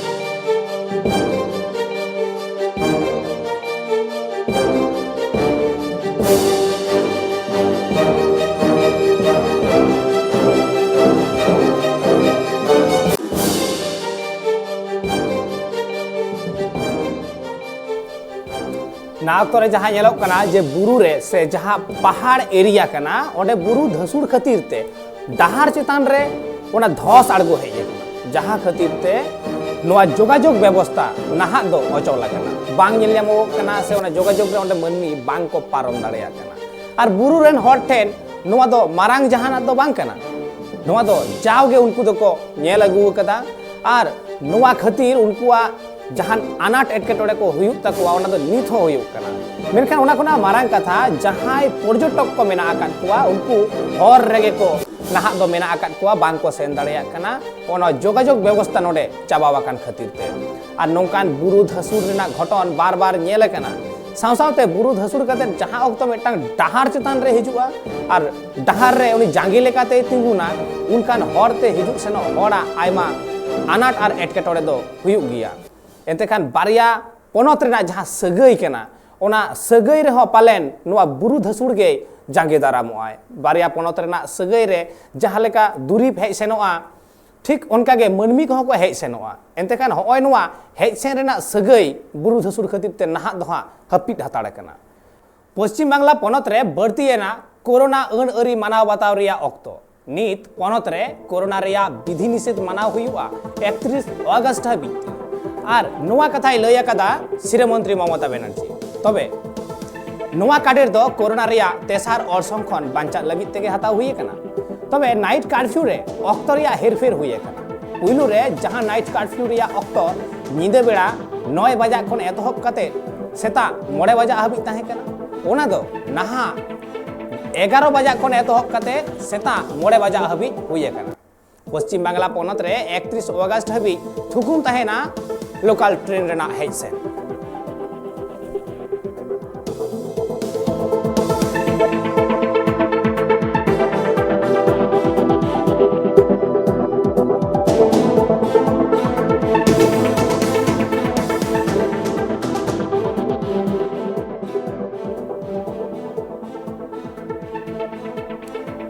ᱱᱚᱣᱟ ᱚᱠᱛᱚ ᱨᱮ ᱡᱟᱦᱟᱸ ᱧᱮᱞᱚᱜ ᱠᱟᱱᱟ ᱡᱮ ᱵᱩᱨᱩ ᱨᱮ ᱥᱮ ᱡᱟᱦᱟᱸ ᱯᱟᱦᱟᱲ ᱮᱨᱤᱭᱟ ᱠᱟᱱᱟ, ᱚᱸᱰᱮ ᱵᱩᱨᱩ ᱫᱷᱟᱹᱥᱩᱲ ᱠᱷᱟᱹᱛᱤᱨ ᱛᱮ ᱰᱟᱦᱟᱨ ᱪᱮᱛᱟᱱ ᱨᱮ ᱚᱱᱟ ᱫᱷᱚᱥ ᱟᱬᱜᱚ ᱦᱮᱡ ᱟᱠᱟᱱᱟ, ᱡᱟᱦᱟᱸ ᱠᱷᱟᱹᱛᱤᱨ ᱛᱮ ᱱᱚᱣᱟ ᱡᱳᱜᱟᱡᱳᱜᱽ ᱵᱮᱵᱚᱥᱛᱟ ᱱᱟᱦᱟᱜ ᱫᱚ ᱚᱪᱚᱞ ᱟᱠᱟᱱᱟ, ᱵᱟᱝ ᱧᱮᱞ ᱧᱟᱢᱚᱜᱚᱜ ᱠᱟᱱᱟ, ᱥᱮ ᱚᱱᱟ ᱡᱳᱜᱟᱡᱳᱜᱽ ᱨᱮ ᱚᱸᱰᱮ ᱢᱟᱹᱱᱢᱤ ᱵᱟᱝ ᱠᱚ ᱯᱟᱨᱚᱢ ᱫᱟᱲᱮᱭᱟᱜ ᱠᱟᱱᱟ᱾ ᱟᱨ ᱵᱩᱨᱩ ᱨᱮᱱ ᱦᱚᱲ ᱴᱷᱮᱱ ᱱᱚᱣᱟ ᱫᱚ ᱢᱟᱨᱟᱝ ᱡᱟᱦᱟᱱᱟᱜ ᱫᱚ ᱵᱟᱝ ᱠᱟᱱᱟ, ᱱᱚᱣᱟ ᱫᱚ ᱡᱟᱣᱜᱮ ᱩᱱᱠᱩ ᱫᱚᱠᱚ ᱧᱮᱞ ᱟᱹᱜᱩ ᱟᱠᱟᱫᱟ᱾ ᱟᱨ ᱱᱚᱣᱟ ᱠᱷᱟᱹᱛᱤᱨ ᱩᱱᱠᱩᱣᱟᱜ ᱡᱟᱦᱟᱱ ᱟᱱᱟᱴ ᱮᱴᱠᱮᱴᱚᱬᱮ ᱠᱚ ᱦᱩᱭᱩᱜ ᱛᱟᱠᱚᱣᱟ, ᱚᱱᱟ ᱫᱚ ᱱᱤᱛ ᱦᱚᱸ ᱦᱩᱭᱩᱜ ᱠᱟᱱᱟ᱾ ᱢᱮᱱᱠᱷᱟᱱ ᱚᱱᱟ ᱠᱷᱚᱱᱟᱜ ᱢᱟᱨᱟᱝ ᱠᱟᱛᱷᱟ, ᱡᱟᱦᱟᱸᱭ ᱯᱚᱨᱡᱚᱴᱚᱠ ᱠᱚ ᱢᱮᱱᱟᱜ ᱟᱠᱟᱫ ᱠᱚᱣᱟ, ᱩᱱᱠᱩ ᱦᱚᱨ ᱨᱮᱜᱮ ᱠᱚ ᱱᱟᱦᱟᱜ ᱫᱚ ᱢᱮᱱᱟᱜ ᱟᱠᱟᱫ ᱠᱚᱣᱟ, ᱵᱟᱝ ᱠᱚ ᱥᱮᱱ ᱫᱟᱲᱮᱭᱟᱜ ᱠᱟᱱᱟ, ᱚᱱᱟ ᱡᱳᱜᱟᱡᱳᱜᱽ ᱵᱮᱵᱚᱥᱛᱟ ᱱᱚᱰᱮ ᱪᱟᱵᱟ ᱟᱠᱟᱱ ᱠᱷᱟᱹᱛᱤᱨ ᱛᱮ᱾ ᱟᱨ ᱱᱚᱝᱠᱟᱱ ᱵᱩᱨᱩ ᱫᱷᱟᱹᱥᱩᱲ ᱨᱮᱱᱟᱜ ᱜᱷᱚᱴᱚᱱ ᱵᱟᱨ ᱵᱟᱨ ᱧᱮᱞ ᱟᱠᱟᱱᱟ᱾ ᱥᱟᱶ ᱥᱟᱶᱛᱮ ᱵᱩᱨᱩ ᱫᱷᱟᱹᱥᱩᱲ ᱠᱟᱛᱮ ᱡᱟᱦᱟᱸ ᱚᱠᱛᱚ ᱢᱤᱫᱴᱟᱝ ᱰᱟᱦᱟᱨ ᱪᱮᱛᱟᱱ ᱨᱮ ᱦᱤᱡᱩᱜᱼᱟ ᱟᱨ ᱰᱟᱦᱟᱨ ᱨᱮ ᱩᱱᱤ ᱡᱟᱸᱜᱮ ᱞᱮᱠᱟᱛᱮᱭ ᱛᱤᱸᱜᱩᱱᱟ, ᱩᱱᱠᱟᱱ ᱦᱚᱨ ᱛᱮ ᱦᱤᱡᱩᱜ ᱥᱮᱱᱚᱜ ᱦᱚᱲᱟᱜ ᱟᱭᱢᱟ ᱟᱱᱟᱴ ᱟᱨ ᱮᱴᱠᱮᱴᱚᱬᱮ ᱫᱚ ᱦᱩᱭᱩᱜ ᱜᱮᱭᱟ᱾ ᱮᱱᱛᱮ ᱠᱷᱟᱱ ᱵᱟᱨᱭᱟ ᱯᱚᱱᱚᱛ ᱨᱮᱱᱟᱜ ᱡᱟᱦᱟᱸ ᱥᱟᱹᱜᱟᱹᱭ ᱠᱟᱱᱟ, ᱚᱱᱟ ᱥᱟᱹᱜᱟᱹᱭ ᱨᱮᱦᱚᱸ ᱯᱟᱞᱮᱱ ᱱᱚᱣᱟ ᱵᱩᱨᱩ ᱫᱷᱟᱹᱥᱩᱲ ᱜᱮᱭ ᱡᱟᱸᱜᱮ ᱫᱟᱨᱟᱢᱚᱜᱼᱟᱭ᱾ ᱵᱟᱨᱭᱟ ᱯᱚᱱᱚᱛ ᱨᱮᱱᱟᱜ ᱥᱟᱹᱜᱟᱹᱭ ᱨᱮ ᱡᱟᱦᱟᱸ ᱞᱮᱠᱟ ᱫᱩᱨᱤᱵᱽ ᱦᱮᱡ ᱥᱮᱱᱚᱜᱼᱟ, ᱴᱷᱤᱠ ᱚᱱᱠᱟᱜᱮ ᱢᱟᱹᱱᱢᱤ ᱠᱚᱦᱚᱸ ᱠᱚ ᱦᱮᱡ ᱥᱮᱱᱚᱜᱼᱟ᱾ ᱮᱱᱛᱮ ᱠᱷᱟᱱ ᱦᱚᱸᱜᱼᱚᱭ ᱱᱚᱣᱟ ᱦᱮᱡ ᱥᱮᱱ ᱨᱮᱱᱟᱜ ᱥᱟᱹᱜᱟᱹᱭ ᱵᱩᱨᱩ ᱫᱷᱟᱹᱥᱩᱲ ᱠᱷᱟᱹᱛᱤᱨ ᱛᱮ ᱱᱟᱦᱟᱜ ᱫᱚ ᱦᱟᱸᱜ ᱦᱟᱹᱯᱤᱫ ᱦᱟᱛᱟᱲ ᱟᱠᱟᱱᱟ᱾ ᱯᱚᱥᱪᱤᱢ ᱵᱟᱝᱞᱟ ᱯᱚᱱᱚᱛ ᱨᱮ ᱵᱟᱹᱲᱛᱤᱭᱮᱱᱟ ᱠᱳᱨᱳᱱᱟ ᱟᱹᱱ ᱟᱹᱨᱤ ᱢᱟᱱᱟᱣ ᱵᱟᱛᱟᱣ ᱨᱮᱭᱟᱜ ᱚᱠᱛᱚ᱾ ᱱᱤᱛ ᱯᱚᱱᱚᱛ ᱨᱮ ᱠᱳᱨᱳᱱᱟ ᱨᱮᱭᱟᱜ ᱵᱤᱫᱷᱤ ᱱᱤᱥᱮᱫᱷ ᱢᱟᱱᱟᱣ ᱦᱩᱭᱩᱜᱼᱟ ᱮᱠᱛᱨᱤᱥ ᱚᱜᱟᱥᱴ ᱦᱟᱹᱵᱤᱡ᱾ ᱟᱨ ᱱᱚᱣᱟ ᱠᱟᱛᱷᱟᱭ ᱞᱟᱹᱭ ᱟᱠᱟᱫᱟ ᱥᱤᱨᱟᱹ ᱢᱚᱱᱛᱨᱤ ᱢᱚᱢᱚᱛᱟ ᱵᱮᱱᱟᱨᱡᱤ᱾ ᱛᱚᱵᱮ ᱱᱚᱣᱟ ᱠᱟᱰᱮᱨ ᱫᱚ ᱠᱳᱨᱳᱱᱟ ᱨᱮᱭᱟᱜ ᱛᱮᱥᱟᱨ ᱚᱨᱥᱚᱝ ᱠᱷᱚᱱ ᱵᱟᱧᱪᱟᱜ ᱞᱟᱹᱜᱤᱫ ᱛᱮᱜᱮ ᱦᱟᱛᱟᱣ ᱦᱩᱭ ᱟᱠᱟᱱᱟ᱾ ᱛᱚᱵᱮ ᱱᱟᱭᱤᱴ ᱠᱟᱨᱯᱷᱤᱭᱩ ᱨᱮ ᱚᱠᱛᱚ ᱨᱮᱭᱟᱜ ᱦᱮᱨᱯᱷᱮᱨ ᱦᱩᱭ ᱟᱠᱟᱱᱟ᱾ ᱯᱩᱭᱞᱩ ᱨᱮ ᱡᱟᱦᱟᱸ ᱱᱟᱭᱤᱴ ᱠᱟᱨᱯᱷᱤᱭᱩ ᱨᱮᱭᱟᱜ ᱚᱠᱛᱚ ᱧᱤᱫᱟᱹ ᱵᱮᱲᱟ ᱱᱚᱭ ᱵᱟᱡᱟᱜ ᱠᱷᱚᱱ ᱮᱛᱚᱦᱚᱵ ᱠᱟᱛᱮ ᱥᱮᱛᱟᱜ ᱢᱚᱬᱮ ᱵᱟᱡᱟᱜ ᱦᱟᱹᱵᱤᱡ ᱛᱟᱦᱮᱸ ᱠᱟᱱᱟ, ᱚᱱᱟ ᱫᱚ ᱱᱟᱦᱟᱜ ᱮᱜᱟᱨᱚ ᱵᱟᱡᱟᱜ ᱠᱷᱚᱱ ᱮᱛᱚᱦᱚᱵ ᱠᱟᱛᱮ ᱥᱮᱛᱟᱜ ᱢᱚᱬᱮ ᱵᱟᱡᱟᱜ ᱦᱟᱹᱵᱤᱡ ᱦᱩᱭ ᱟᱠᱟᱱᱟ᱾ ᱯᱚᱥᱪᱤᱢ ᱵᱟᱝᱞᱟ ᱯᱚᱱᱚᱛ ᱨᱮ ᱮᱠᱛᱨᱤᱥ ᱚᱜᱟᱥᱴ ᱦᱟᱹᱵᱤᱡ ᱛᱷᱩᱠᱩᱢ ᱛᱟᱦᱮᱱᱟ ᱞᱳᱠᱟᱞ ᱴᱨᱮᱱ ᱨᱮᱱᱟᱜ ᱦᱮᱡ ᱥᱮᱱ᱾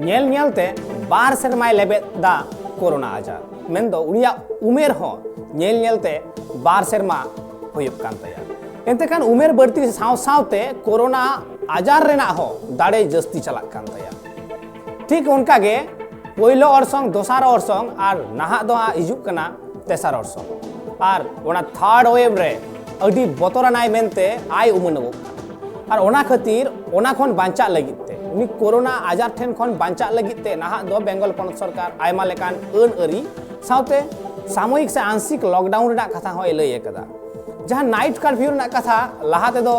ᱧᱮᱞ ᱧᱮᱞᱛᱮ ᱵᱟᱨ ᱥᱮᱨᱢᱟᱭ ᱞᱮᱵᱮᱫ ᱫᱟ ᱠᱳᱨᱳᱱᱟ ᱟᱡᱟᱨ᱾ ᱢᱮᱱᱫᱚ ᱩᱱᱤᱭᱟᱜ ᱩᱢᱮᱨ ᱦᱚᱸ ᱧᱮᱞ ᱧᱮᱞᱛᱮ ᱵᱟᱨ ᱥᱮᱨᱢᱟ ᱦᱩᱭᱩᱜ ᱠᱟᱱ ᱛᱟᱭᱟ᱾ ᱮᱱᱛᱮ ᱠᱷᱟᱱ ᱩᱢᱮᱨ ᱵᱟᱹᱲᱛᱤ ᱥᱟᱶ ᱥᱟᱶᱛᱮ ᱠᱳᱨᱳᱱᱟ ᱟᱡᱟᱨ ᱨᱮᱱᱟᱜ ᱦᱚᱸ ᱫᱟᱲᱮ ᱡᱟᱹᱥᱛᱤ ᱪᱟᱞᱟᱜ ᱠᱟᱱ ᱛᱟᱭᱟ᱾ ᱴᱷᱤᱠ ᱚᱱᱠᱟᱜᱮ ᱯᱳᱭᱞᱳ ᱚᱨᱥᱚᱝ, ᱫᱚᱥᱟᱨ ᱚᱨᱥᱚᱝ ᱟᱨ ᱱᱟᱦᱟᱜ ᱫᱚ ᱦᱟᱸᱜ ᱦᱤᱡᱩᱜ ᱠᱟᱱᱟ ᱛᱮᱥᱟᱨ ᱚᱨᱥᱚᱝ᱾ ᱟᱨ ᱚᱱᱟ ᱛᱷᱟᱨᱰ ᱣᱮᱵᱷ ᱨᱮ ᱟᱹᱰᱤ ᱵᱚᱛᱚᱨᱟᱱᱟᱭ ᱢᱮᱱᱛᱮ ᱟᱭ ᱩᱢᱟᱹᱱᱚᱜᱚᱜ ᱠᱟᱱᱟ᱾ ᱟᱨ ᱚᱱᱟ ᱠᱷᱟᱹᱛᱤᱨ ᱚᱱᱟ ᱠᱷᱚᱱ ᱵᱟᱧᱪᱟᱜ ᱞᱟᱹᱜᱤᱫ ᱛᱮ, ᱩᱱᱤ ᱠᱳᱨᱳᱱᱟ ᱟᱡᱟᱨ ᱴᱷᱮᱱ ᱠᱷᱚᱱ ᱵᱟᱧᱪᱟᱜ ᱞᱟᱹᱜᱤᱫ ᱛᱮ ᱱᱟᱦᱟᱜ ᱫᱚ ᱵᱮᱝᱜᱚᱞ ᱯᱚᱱᱚᱛ ᱥᱚᱨᱠᱟᱨ ᱟᱭᱢᱟ ᱞᱮᱠᱟᱱ ᱟᱹᱱ ᱟᱹᱨᱤ ᱥᱟᱶᱛᱮ ᱥᱟᱢᱚᱭᱤᱠ ᱥᱮ ᱟᱝᱥᱤᱠ ᱞᱚᱠᱰᱟᱣᱩᱱ ᱨᱮᱱᱟᱜ ᱠᱟᱛᱷᱟ ᱦᱚᱸᱭ ᱞᱟᱹᱭ ᱟᱠᱟᱫᱟ᱾ ᱡᱟᱦᱟᱸ ᱱᱟᱭᱤᱴ ᱠᱟᱨᱯᱷᱤᱭᱩ ᱨᱮᱱᱟᱜ ᱠᱟᱛᱷᱟ, ᱞᱟᱦᱟ ᱛᱮᱫᱚ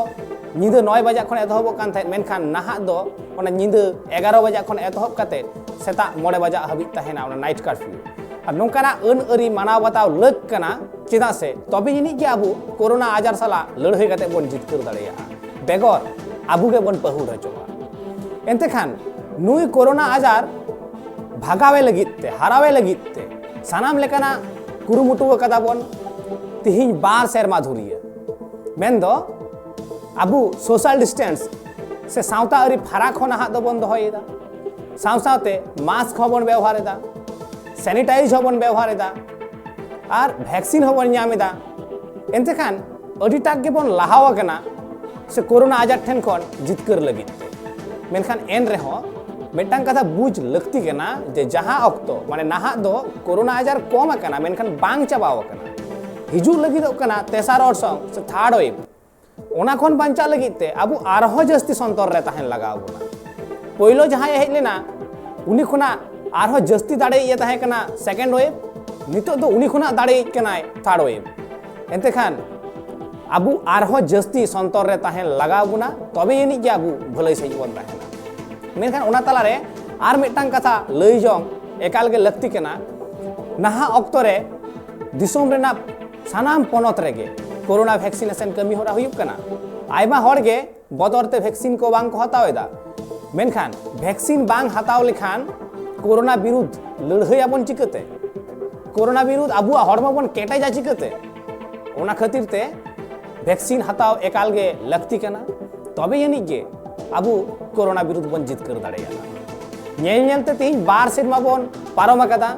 ᱧᱤᱫᱟᱹ ᱱᱚᱭ ᱵᱟᱡᱟᱜ ᱠᱷᱚᱱ ᱮᱛᱚᱦᱚᱵᱚᱜ ᱠᱟᱱ ᱛᱟᱦᱮᱸᱫ, ᱢᱮᱱᱠᱷᱟᱱ ᱱᱟᱦᱟᱜ ᱫᱚ ᱚᱱᱟ ᱧᱤᱫᱟᱹ ᱮᱜᱟᱨᱚ ᱵᱟᱡᱟᱜ ᱠᱷᱚᱱ ᱮᱛᱚᱦᱚᱵ ᱠᱟᱛᱮ ᱥᱮᱛᱟᱜ ᱢᱚᱬᱮ ᱵᱟᱡᱟᱜ ᱦᱟᱹᱵᱤᱡ ᱛᱟᱦᱮᱱᱟ ᱚᱱᱟ ᱱᱟᱭᱤᱴ ᱠᱟᱨᱯᱷᱤᱭᱩ᱾ ᱟᱨ ᱱᱚᱝᱠᱟᱱᱟᱜ ᱟᱹᱱ ᱟᱹᱨᱤ ᱢᱟᱱᱟᱣ ᱵᱟᱛᱟᱣ ᱞᱟᱹᱠ ᱠᱟᱱᱟ, ᱪᱮᱫᱟᱜ ᱥᱮ ᱛᱚᱵᱮ ᱡᱟᱹᱱᱤᱡ ᱜᱮ ᱟᱵᱚ ᱠᱳᱨᱳᱱᱟ ᱟᱡᱟᱨ ᱥᱟᱞᱟᱜ ᱞᱟᱹᱲᱦᱟᱹᱭ ᱠᱟᱛᱮ ᱵᱚᱱ ᱡᱤᱛᱠᱟᱹᱨ ᱫᱟᱲᱮᱭᱟᱜᱼᱟ, ᱵᱮᱜᱚᱨ ᱟᱵᱚ ᱜᱮᱵᱚᱱ ᱯᱟᱹᱦᱩᱲ ᱦᱚᱪᱚᱜᱼᱟ᱾ ᱮᱱᱛᱮ ᱠᱷᱟᱱ ᱱᱩᱭ ᱠᱳᱨᱳᱱᱟ ᱟᱡᱟᱨ ᱵᱷᱟᱜᱟᱣᱮ ᱞᱟᱹᱜᱤᱫ ᱛᱮ, ᱦᱟᱨᱟᱣᱮ ᱞᱟᱹᱜᱤᱫ ᱛᱮ ᱥᱟᱱᱟᱢ ᱞᱮᱠᱟᱱᱟᱜ ᱠᱩᱨᱩᱢᱩᱴᱩ ᱟᱠᱟᱫᱟ ᱵᱚᱱ ᱛᱤᱦᱤᱧ ᱵᱟᱨ ᱥᱮᱨᱢᱟ ᱫᱷᱩᱨᱤᱭᱟᱹ᱾ ᱢᱮᱱᱫᱚ ᱟᱵᱚ ᱥᱳᱥᱟᱞ ᱰᱤᱥᱴᱮᱱᱥ ᱥᱮ ᱥᱟᱶᱛᱟ ᱟᱹᱨᱤ ᱯᱷᱟᱨᱟᱠ ᱦᱚᱸ ᱱᱟᱦᱟᱜ ᱫᱚᱵᱚᱱ ᱫᱚᱦᱚᱭᱮᱫᱟ, ᱥᱟᱶ ᱥᱟᱶᱛᱮ ᱢᱟᱥᱠ ᱦᱚᱸᱵᱚᱱ ᱵᱮᱣᱦᱟᱨᱮᱫᱟ, ᱥᱮᱱᱤᱴᱟᱭᱤᱡᱽ ᱦᱚᱸᱵᱚᱱ ᱵᱮᱣᱦᱟᱨ ᱮᱫᱟ ᱟᱨ ᱵᱷᱮᱠᱥᱤᱱ ᱦᱚᱸᱵᱚᱱ ᱧᱟᱢ ᱮᱫᱟ᱾ ᱮᱱᱛᱮ ᱠᱷᱟᱱ ᱟᱹᱰᱤᱴᱟᱜ ᱜᱮᱵᱚᱱ ᱞᱟᱦᱟᱣ ᱟᱠᱟᱱᱟ ᱥᱮ ᱠᱳᱨᱳᱱᱟ ᱟᱡᱟᱨ ᱴᱷᱮᱱ ᱠᱷᱚᱱ ᱡᱤᱛᱠᱟᱹᱨ ᱞᱟᱹᱜᱤᱫ ᱛᱮ᱾ ᱢᱮᱱᱠᱷᱟᱱ ᱮᱱ ᱨᱮᱦᱚᱸ ᱢᱤᱫᱴᱟᱝ ᱠᱟᱛᱷᱟ ᱵᱩᱡᱽ ᱞᱟᱹᱠᱛᱤ ᱠᱟᱱᱟ ᱡᱮ ᱡᱟᱦᱟᱸ ᱚᱠᱛᱚ, ᱢᱟᱱᱮ ᱱᱟᱦᱟᱜ ᱫᱚ ᱠᱳᱨᱳᱱᱟ ᱟᱡᱟᱨ ᱠᱚᱢ ᱟᱠᱟᱱᱟ, ᱢᱮᱱᱠᱷᱟᱱ ᱵᱟᱝ ᱪᱟᱵᱟᱣ ᱟᱠᱟᱱᱟ᱾ ᱦᱤᱡᱩᱜ ᱞᱟᱹᱜᱤᱫᱚᱜ ᱠᱟᱱᱟ ᱛᱮᱥᱟᱨ ᱚᱨᱥᱚᱝ ᱥᱮ ᱛᱷᱟᱨᱰ ᱣᱮᱵᱷ᱾ ᱚᱱᱟ ᱠᱷᱚᱱ ᱵᱟᱧᱪᱟᱜ ᱞᱟᱹᱜᱤᱫ ᱛᱮ ᱟᱵᱚ ᱟᱨᱦᱚᱸ ᱡᱟᱹᱥᱛᱤ ᱥᱚᱱᱛᱚᱨ ᱨᱮ ᱛᱟᱦᱮᱱ ᱞᱟᱜᱟᱣ ᱵᱚᱱᱟ᱾ ᱯᱳᱭᱞᱳ ᱡᱟᱦᱟᱸᱭ ᱦᱮᱡ ᱞᱮᱱᱟ, ᱩᱱᱤ ᱠᱷᱚᱱᱟᱜ ᱟᱨᱦᱚᱸ ᱡᱟᱹᱥᱛᱤ ᱫᱟᱲᱮᱭᱤᱡ ᱮ ᱛᱟᱦᱮᱸ ᱠᱟᱱᱟ ᱥᱮᱠᱮᱱᱰ ᱣᱮᱵᱷ, ᱱᱤᱛᱚᱜ ᱫᱚ ᱩᱱᱤ ᱠᱷᱚᱱᱟᱜ ᱫᱟᱲᱮᱭᱤᱡ ᱠᱟᱱᱟᱭ ᱛᱷᱟᱨᱰ ᱣᱮᱵᱷ᱾ ᱮᱱᱛᱮ ᱠᱷᱟᱱ ᱟᱵᱚ ᱟᱨᱦᱚᱸ ᱡᱟᱹᱥᱛᱤ ᱥᱚᱱᱛᱚᱨ ᱨᱮ ᱛᱟᱦᱮᱱ ᱞᱟᱜᱟᱣ ᱵᱚᱱᱟ, ᱛᱚᱵᱮ ᱟᱹᱱᱤᱡ ᱜᱮ ᱟᱵᱚ ᱵᱷᱟᱹᱞᱟᱹᱭ ᱥᱟᱺᱦᱤᱡ ᱵᱚᱱ ᱛᱟᱦᱮᱱᱟ᱾ ᱢᱮᱱᱠᱷᱟᱱ ᱚᱱᱟ ᱛᱟᱞᱟᱨᱮ ᱟᱨ ᱢᱤᱫᱴᱟᱝ ᱠᱟᱛᱷᱟ ᱞᱟᱹᱭ ᱡᱚᱝ ᱮᱠᱟᱞ ᱜᱮ ᱞᱟᱹᱠᱛᱤ ᱠᱟᱱᱟ᱾ ᱱᱟᱦᱟᱜ ᱚᱠᱛᱚ ᱨᱮ ᱫᱤᱥᱚᱢ ᱨᱮᱱᱟᱜ ᱥᱟᱱᱟᱢ ᱯᱚᱱᱚᱛ ᱨᱮᱜᱮ ᱠᱳᱨᱳᱱᱟ ᱵᱷᱮᱠᱥᱤᱱᱮᱥᱚᱱ ᱠᱟᱹᱢᱤ ᱦᱚᱨᱟ ᱦᱩᱭᱩᱜ ᱠᱟᱱᱟ᱾ ᱟᱭᱢᱟ ᱦᱚᱲ ᱜᱮ ᱵᱚᱛᱚᱨ ᱛᱮ ᱵᱷᱮᱠᱥᱤᱱ ᱠᱚ ᱵᱟᱝ ᱠᱚ ᱦᱟᱛᱟᱣ ᱮᱫᱟ᱾ ᱢᱮᱱᱠᱷᱟᱱ ᱵᱷᱮᱠᱥᱤᱱ ᱵᱟᱝ ᱦᱟᱛᱟᱣ ᱞᱮᱠᱷᱟᱱ ᱠᱳᱨᱳᱱᱟ ᱵᱤᱨᱩᱫᱷ ᱞᱟᱹᱲᱦᱟᱹᱭ ᱟᱵᱚᱱ ᱪᱤᱠᱟᱹᱛᱮ? ᱠᱳᱨᱳᱱᱟ ᱵᱤᱨᱩᱫᱷ ᱟᱵᱚᱣᱟᱜ ᱦᱚᱲᱢᱚ ᱵᱚᱱ ᱠᱮᱴᱮᱡᱟ ᱪᱤᱠᱟᱹᱛᱮ? ᱚᱱᱟ ᱠᱷᱟᱹᱛᱤᱨ ᱛᱮ ᱵᱷᱮᱠᱥᱤᱱ ᱦᱟᱛᱟᱣ ᱮᱠᱟᱞ ᱜᱮ ᱞᱟᱹᱠᱛᱤ ᱠᱟᱱᱟ, ᱛᱚᱵᱮ ᱟᱹᱱᱤᱡ ᱜᱮ ᱟᱵᱚ ᱠᱳᱨᱳᱱᱟ ᱵᱤᱨᱩᱫᱷ ᱵᱚᱱ ᱡᱤᱛᱠᱟᱹᱨ ᱫᱟᱲᱮᱭᱟᱜᱼᱟ᱾ ᱧᱮᱞ ᱧᱮᱞ ᱛᱮ ᱛᱮᱦᱮᱧ ᱵᱟᱨ ᱥᱮᱨᱢᱟ ᱵᱚᱱ ᱯᱟᱨᱚᱢ ᱟᱠᱟᱫᱟ,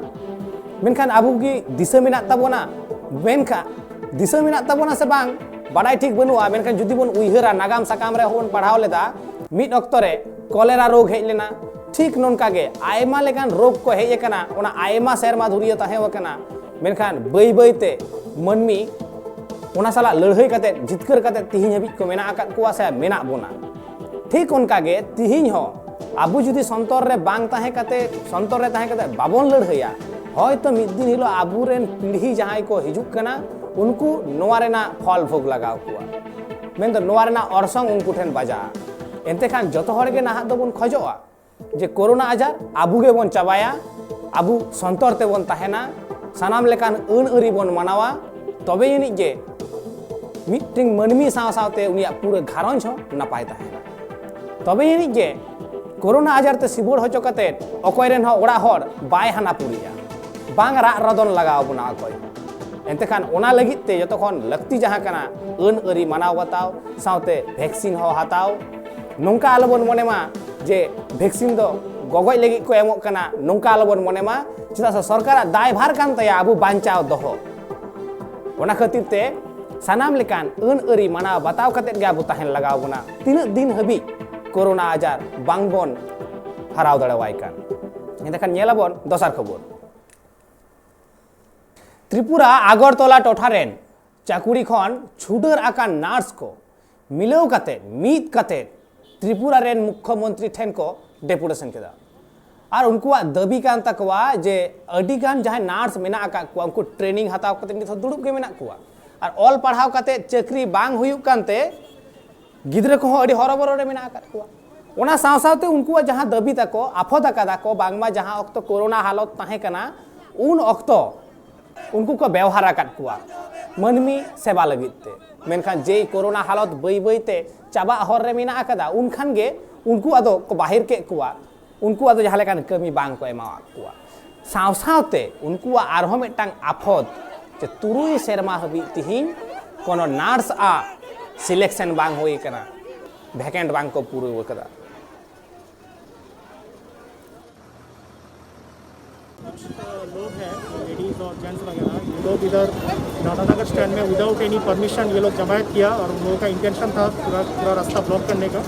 ᱢᱮᱱᱠᱷᱟᱱ ᱟᱵᱚ ᱜᱮ ᱫᱤᱥᱟᱹ ᱢᱮᱱᱟᱜ ᱛᱟᱵᱚᱱᱟ? ᱢᱮᱱᱠᱷᱟᱱ ᱫᱤᱥᱟᱹ ᱢᱮᱱᱟᱜ ᱛᱟᱵᱚᱱᱟ ᱥᱮ ᱵᱟᱝ ᱵᱟᱰᱟᱭ ᱴᱷᱤᱠ ᱵᱟᱹᱱᱩᱜᱼᱟ, ᱢᱮᱱᱠᱷᱟᱱ ᱡᱩᱫᱤ ᱵᱚᱱ ᱩᱭᱦᱟᱹᱨᱟ, ᱱᱟᱜᱟᱢ ᱥᱟᱠᱟᱢ ᱨᱮ ᱦᱚᱸᱵᱚᱱ ᱯᱟᱲᱦᱟᱣ ᱞᱮᱫᱟ, ᱢᱤᱫ ᱚᱠᱛᱚ ᱨᱮ ᱠᱚᱞᱮᱨᱟ ᱨᱳᱜᱽ ᱦᱮᱡ ᱞᱮᱱᱟ᱾ ᱴᱷᱤᱠ ᱱᱚᱝᱠᱟ ᱜᱮ ᱟᱭᱢᱟ ᱞᱮᱠᱟᱱ ᱨᱳᱜᱽ ᱠᱚ ᱦᱮᱡ ᱟᱠᱟᱱᱟ, ᱚᱱᱟ ᱟᱭᱢᱟ ᱥᱮᱨᱢᱟ ᱫᱷᱩᱨᱤᱭᱟᱹ ᱛᱟᱦᱮᱸ ᱟᱠᱟᱱᱟ᱾ ᱢᱮᱱᱠᱷᱟᱱ ᱵᱟᱹᱭ ᱵᱟᱹᱭ ᱛᱮ ᱢᱟᱹᱱᱢᱤ ᱚᱱᱟ ᱥᱟᱞᱟᱜ ᱞᱟᱹᱲᱦᱟᱹᱭ ᱠᱟᱛᱮ, ᱡᱤᱛᱠᱟᱹᱨ ᱠᱟᱛᱮ ᱛᱤᱦᱤᱧ ᱦᱟᱹᱵᱤᱡ ᱠᱚ ᱢᱮᱱᱟᱜ ᱟᱠᱟᱫ ᱠᱚᱣᱟ ᱥᱮ ᱢᱮᱱᱟᱜ ᱵᱚᱱᱟ᱾ ᱴᱷᱤᱠ ᱚᱱᱠᱟ ᱜᱮ ᱛᱤᱦᱤᱧ ᱦᱚᱸ ᱟᱵᱚ ᱡᱩᱫᱤ ᱥᱚᱱᱛᱚᱨ ᱨᱮ ᱵᱟᱝ ᱛᱟᱦᱮᱸ ᱠᱟᱛᱮ, ᱥᱚᱱᱛᱚᱨ ᱨᱮ ᱛᱟᱦᱮᱸ ᱠᱟᱛᱮ ᱵᱟᱵᱚᱱ ᱞᱟᱹᱲᱦᱟᱹᱭᱟ, ᱦᱚᱭᱛᱚ ᱢᱤᱫ ᱫᱤᱱ ᱦᱤᱞᱳᱜ ᱟᱵᱚᱨᱮᱱ ᱯᱤᱲᱦᱤ ᱡᱟᱦᱟᱸᱭ ᱠᱚ ᱦᱤᱡᱩᱜ ᱠᱟᱱᱟ, ᱩᱱᱠᱩ ᱱᱚᱣᱟ ᱨᱮᱱᱟᱜ ᱯᱷᱚᱞ ᱵᱷᱳᱜᱽ ᱞᱟᱜᱟᱣ ᱠᱚᱣᱟ, ᱢᱮᱱᱫᱚ ᱱᱚᱣᱟ ᱨᱮᱱᱟᱜ ᱚᱨᱥᱚᱝ ᱩᱱᱠᱩ ᱴᱷᱮᱱ ᱵᱟᱡᱟᱜᱼᱟ᱾ ᱮᱱᱛᱮ ᱠᱷᱟᱱ ᱡᱚᱛᱚ ᱦᱚᱲ ᱜᱮ ᱱᱟᱦᱟᱜ ᱫᱚᱵᱚᱱ ᱠᱷᱚᱡᱚᱜᱼᱟ ᱡᱮ ᱠᱳᱨᱳᱱᱟ ᱟᱡᱟᱨ ᱟᱵᱚ ᱜᱮᱵᱚᱱ ᱪᱟᱵᱟᱭᱟ, ᱟᱵᱚ ᱥᱚᱱᱛᱚᱨ ᱛᱮᱵᱚᱱ ᱛᱟᱦᱮᱱᱟ, ᱥᱟᱱᱟᱢ ᱞᱮᱠᱟᱱ ᱟᱹᱱ ᱟᱹᱨᱤ ᱵᱚᱱ ᱢᱟᱱᱟᱣᱟ, ᱛᱚᱵᱮ ᱟᱹᱱᱤᱡ ᱜᱮ ᱢᱤᱫᱴᱮᱱ ᱢᱟᱹᱱᱢᱤ ᱥᱟᱶ ᱥᱟᱶᱛᱮ ᱩᱱᱤᱭᱟᱜ ᱯᱩᱨᱟᱹ ᱜᱷᱟᱨᱚᱸᱡᱽ ᱦᱚᱸ ᱱᱟᱯᱟᱭ ᱛᱟᱦᱮᱱᱟ᱾ ᱛᱚᱵᱮ ᱟᱹᱱᱤᱡ ᱜᱮ ᱠᱳᱨᱳᱱᱟ ᱟᱡᱟᱨ ᱛᱮ ᱥᱤᱵᱚᱲ ᱦᱚᱪᱚ ᱠᱟᱛᱮ ᱚᱠᱚᱭ ᱨᱮᱱ ᱦᱚᱸ ᱚᱲᱟᱜ ᱦᱚᱲ ᱵᱟᱭ ᱦᱟᱱᱟ ᱯᱩᱨᱤᱜᱼᱟ, ᱵᱟᱝ ᱨᱟᱜ ᱨᱚᱫᱚᱱ ᱞᱟᱜᱟᱣ ᱵᱚᱱᱟ ᱚᱠᱚᱭ ᱦᱚᱸ᱾ ᱮᱱᱛᱮ ᱠᱷᱟᱱ ᱚᱱᱟ ᱞᱟᱹᱜᱤᱫ ᱛᱮ ᱡᱚᱛᱚ ᱠᱷᱚᱱ ᱞᱟᱹᱠᱛᱤ ᱡᱟᱦᱟᱸ ᱠᱟᱱᱟ, ᱟᱹᱱ ᱟᱹᱨᱤ ᱢᱟᱱᱟᱣ ᱵᱟᱛᱟᱣ ᱥᱟᱶᱛᱮ ᱵᱷᱮᱠᱥᱤᱱ ᱦᱚᱸ ᱦᱟᱛᱟᱣ᱾ ᱱᱚᱝᱠᱟ ᱟᱞᱚᱵᱚᱱ ᱢᱚᱱᱮ ᱢᱟ ᱡᱮ ᱵᱷᱮᱠᱥᱤᱱ ᱫᱚ ᱜᱚᱜᱚᱡ ᱞᱟᱹᱜᱤᱫ ᱠᱚ ᱮᱢᱚᱜ ᱠᱟᱱᱟ, ᱱᱚᱝᱠᱟ ᱟᱞᱚᱵᱚᱱ ᱢᱚᱱᱮ ᱢᱟ ᱪᱮᱫᱟᱜ ᱥᱮ ᱥᱚᱨᱠᱟᱨᱟᱜ ᱫᱟᱭᱵᱷᱟᱨ ᱠᱟᱱ ᱛᱟᱭᱟ ᱟᱵᱚ ᱵᱟᱧᱪᱟᱣ ᱫᱚᱦᱚ᱾ ᱚᱱᱟ ᱠᱷᱟᱹᱛᱤᱨ ᱛᱮ ᱥᱟᱱᱟᱢ ᱞᱮᱠᱟᱱ ᱟᱹᱱ ᱟᱹᱨᱤ ᱢᱟᱱᱟᱣ ᱵᱟᱛᱟᱣ ᱠᱟᱛᱮᱫ ᱜᱮ ᱟᱵᱚ ᱛᱟᱦᱮᱱ ᱞᱟᱜᱟᱣ ᱵᱚᱱᱟ, ᱛᱤᱱᱟᱹᱜ ᱫᱤᱱ ᱦᱟᱹᱵᱤᱡ ᱠᱳᱨᱳᱱᱟ ᱟᱡᱟᱨ ᱵᱟᱝᱵᱚᱱ ᱦᱟᱨᱟᱣ ᱫᱟᱲᱮᱣᱟᱭ ᱠᱟᱱ᱾ ᱮᱸᱰᱮᱠᱷᱟᱱ ᱧᱮᱞᱟᱵᱚᱱ ᱫᱚᱥᱟᱨ ᱠᱷᱚᱵᱚᱨ᱾ ᱛᱨᱤᱯᱩᱨᱟ ᱟᱜᱚᱨᱛᱚᱞᱟ ᱴᱚᱴᱷᱟ ᱨᱮᱱ ᱪᱟᱹᱠᱩᱨᱤ ᱠᱷᱚᱱ ᱪᱷᱩᱰᱟᱹᱨ ᱟᱠᱟᱱ ᱱᱟᱨᱥ ᱠᱚ ᱢᱤᱞᱟᱹᱣ ᱠᱟᱛᱮ, ᱢᱤᱫ ᱠᱟᱛᱮ ᱛᱨᱤᱯᱩᱨᱟ ᱨᱮᱱ ᱢᱩᱠᱠᱷᱚᱢᱚᱱᱛᱨᱤ ᱴᱷᱮᱱ ᱠᱚ ᱰᱮᱯᱩᱴᱮᱥᱚᱱ ᱠᱮᱫᱟ᱾ ᱟᱨ ᱩᱱᱠᱩᱣᱟᱜ ᱫᱟᱹᱵᱤ ᱠᱟᱱ ᱛᱟᱠᱚᱣᱟ ᱡᱮ ᱟᱹᱰᱤ ᱜᱟᱱ ᱡᱟᱦᱟᱸᱭ ᱱᱟᱨᱥ ᱢᱮᱱᱟᱜ ᱟᱠᱟᱫ ᱠᱚᱣᱟ, ᱩᱱᱠᱩ ᱴᱨᱮᱱᱤᱝ ᱦᱟᱛᱟᱣ ᱠᱟᱛᱮ ᱱᱤᱛ ᱦᱚᱸ ᱫᱩᱲᱩᱵ ᱜᱮ ᱢᱮᱱᱟᱜ ᱠᱚᱣᱟ᱾ ᱟᱨ ᱚᱞ ᱯᱟᱲᱦᱟᱣ ᱠᱟᱛᱮ ᱪᱟᱹᱠᱨᱤ ᱵᱟᱝ ᱦᱩᱭᱩᱜ ᱠᱟᱱᱛᱮ ᱜᱤᱫᱽᱨᱟᱹ ᱠᱚᱦᱚᱸ ᱟᱹᱰᱤ ᱦᱚᱨᱚᱵᱚᱨᱚ ᱨᱮ ᱢᱮᱱᱟᱜ ᱟᱠᱟᱫ ᱠᱚᱣᱟ᱾ ᱚᱱᱟ ᱥᱟᱶ ᱥᱟᱶᱛᱮ ᱩᱱᱠᱩᱣᱟᱜ ᱡᱟᱦᱟᱸ ᱫᱟᱹᱵᱤ ᱛᱟᱠᱚ, ᱟᱯᱷᱚᱫ ᱟᱠᱟᱫᱟ ᱠᱚ, ᱵᱟᱝᱢᱟ ᱡᱟᱦᱟᱸ ᱚᱠᱛᱚ ᱠᱳᱨᱳᱱᱟ ᱦᱟᱞᱚᱛ ᱛᱟᱦᱮᱸ ᱠᱟᱱᱟ, ᱩᱱ ᱚᱠᱛᱚ ᱩᱱᱠᱩ ᱠᱚ ᱵᱮᱣᱦᱟᱨ ᱟᱠᱟᱫ ᱠᱚᱣᱟ ᱢᱟᱹᱱᱢᱤ ᱥᱮᱵᱟ ᱞᱟᱹᱜᱤᱫ ᱛᱮ᱾ ᱢᱮᱱᱠᱷᱟᱱ ᱡᱮᱭ ᱠᱳᱨᱳᱱᱟ ᱦᱟᱞᱚᱛ ᱵᱟᱹᱭ ᱵᱟᱹᱭ ᱛᱮ ᱪᱟᱵᱟᱜ ᱦᱚᱨ ᱨᱮ ᱢᱮᱱᱟᱜ ᱟᱠᱟᱫᱟ, ᱩᱱᱠᱷᱟᱱ ᱜᱮ ᱩᱱᱠᱩ ᱟᱫᱚ ᱠᱚ ᱵᱟᱦᱮᱨ ᱠᱮᱫ ᱠᱚᱣᱟ᱾ ᱩᱱᱠᱩ ᱟᱫᱚ ᱡᱟᱦᱟᱸ ᱞᱮᱠᱟᱱ ᱠᱟᱹᱢᱤ ᱵᱟᱝ ᱠᱚ ᱮᱢᱟᱣᱟᱫ ᱠᱚᱣᱟ᱾ ᱥᱟᱶ ᱥᱟᱶᱛᱮ ᱩᱱᱠᱩᱣᱟᱜ ᱟᱨᱦᱚᱸ ᱢᱤᱫᱴᱟᱝ ᱟᱯᱷᱚᱫ, ᱡᱮ ᱛᱩᱨᱩᱭ ᱥᱮᱨᱢᱟ ᱦᱟᱹᱵᱤᱡ ᱛᱤᱦᱤᱧ ᱠᱳᱱᱳ ᱱᱟᱨᱥ ᱟᱜ ᱥᱤᱞᱮᱠᱥᱚᱱ ᱵᱟᱝ ᱦᱩᱭ ᱟᱠᱟᱱᱟ, ᱵᱷᱮᱠᱮᱱᱴ ᱵᱟᱝ ᱠᱚ ᱯᱩᱨᱟᱹᱣ ᱟᱠᱟᱫᱟ᱾ कुछ लोग हैं, लेडीज और जेंट्स वगैरह, ये लोग इधर दादानगर स्टैंड में विदाउट एनी परमिशन ये लोग जमायत किया और उन लोगों का इंटेंशन था पूरा पूरा रास्ता ब्लॉक करने का।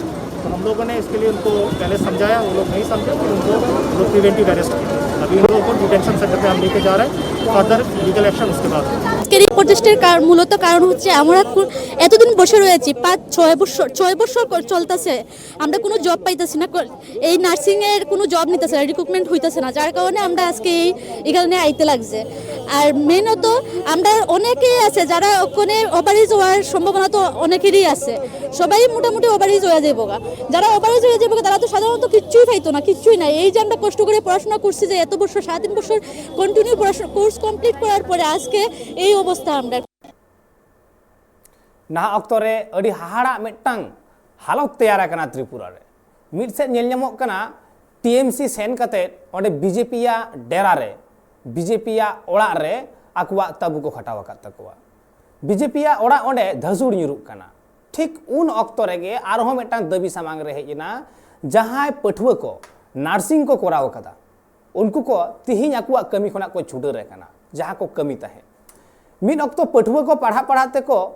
तो हम लोगों ने इसके लिए उनको पहले समझाया, वो लोग नहीं समझे, फिर उनको लोग प्रिवेंटिव अरेस्ट किया। अभी उन लोगों को डिटेंशन सेंटर पे हम लेके जा रहे हैं, फर्दर लीगल एक्शन उसके बाद। আজকের এই প্রচেষ্টার কার- মূলত কারণ হচ্ছে আমরা কু- এতদিন বসে রয়েছি, পাঁচ ছয় বছর, ছয় বছর ক- চলতেছে, আমরা কোনো জব পাইতেছি না। ক- এই নার্সিং এর কোনো জব নিতেছে না, রিক্রুটমেন্ট হইতেছে না, যার কারণে আমরা আজকে এই এখানে আইতে লাগছে। আর মেনত আমরা অনেকেই আছে যারা ওখানে ওভারএজ হওয়ার সম্ভাবনা তো অনেকেরই আছে, সবাই মোটামুটি ওভারএজ হয়ে যাবো গা। যারা ওভারএজ হয়ে যাবো গা, তারা তো সাধারণত কিচ্ছুই পাইতো না, কিচ্ছুই নাই। এই যে আমরা কষ্ট করে পড়াশোনা করছি, যে এত বছর, সাড়ে তিন বছর কন্টিনিউ পড়াশোনা কোর্স কমপ্লিট করার পরে আজকে এই অবস্থা আমরা। ᱱᱟᱦᱟᱜ ᱚᱠᱛᱚ ᱨᱮ ᱟᱹᱰᱤ ᱦᱟᱦᱟᱲᱟᱜ ᱢᱤᱫᱴᱟᱝ ᱦᱟᱞᱚᱛ ᱛᱮᱭᱟᱨ ᱟᱠᱟᱱᱟ ᱛᱨᱤᱯᱩᱨᱟ ᱨᱮ᱾ ᱢᱤᱫ ᱥᱮᱫ ᱧᱮᱞ ᱧᱟᱢᱚᱜ ᱠᱟᱱᱟ, ᱴᱤᱮᱢᱥᱤ ᱥᱮᱱ ᱠᱟᱛᱮ ᱚᱸᱰᱮ ᱵᱤᱡᱮᱯᱤᱭᱟᱜ ᱰᱮᱨᱟ ᱨᱮ, ᱵᱤᱡᱮᱯᱤᱭᱟᱜ ᱚᱲᱟᱜ ᱨᱮ ᱟᱠᱚᱣᱟᱜ ᱛᱟᱹᱵᱩ ᱠᱚ ᱠᱷᱟᱴᱟᱣ ᱟᱠᱟᱫ ᱛᱟᱠᱚᱣᱟ᱾ ᱵᱤᱡᱮᱯᱤᱭᱟᱜ ᱚᱲᱟᱜ ᱚᱸᱰᱮ ᱫᱷᱟᱹᱥᱩᱲ ᱧᱩᱨᱩᱜ ᱠᱟᱱᱟ᱾ ᱴᱷᱤᱠ ᱩᱱ ᱚᱠᱛᱚ ᱨᱮᱜᱮ ᱟᱨᱦᱚᱸ ᱢᱤᱫᱴᱟᱝ ᱫᱟᱹᱵᱤ ᱥᱟᱢᱟᱝ ᱨᱮ ᱦᱮᱡ ᱮᱱᱟ, ᱡᱟᱦᱟᱸᱭ ᱯᱟᱹᱴᱷᱩᱣᱟᱹ ᱠᱚ ᱱᱟᱨᱥᱤᱝ ᱠᱚ ᱠᱚᱨᱟᱣ ᱟᱠᱟᱫᱟ, ᱩᱱᱠᱩ ᱠᱚ ᱛᱤᱦᱤᱧ ᱟᱠᱚᱣᱟᱜ ᱠᱟᱹᱢᱤ ᱠᱷᱚᱱᱟᱜ ᱠᱚ ᱪᱷᱩᱰᱟᱹᱨ ᱟᱠᱟᱱᱟ, ᱡᱟᱦᱟᱸ ᱠᱚ ᱠᱟᱹᱢᱤ ᱛᱟᱦᱮᱸᱫ᱾ ᱢᱤᱫ ᱚᱠᱛᱚ ᱯᱟᱹᱴᱷᱩᱣᱟᱹ ᱠᱚ ᱯᱟᱲᱦᱟᱜ ᱯᱟᱲᱦᱟᱜ ᱛᱮᱠᱚ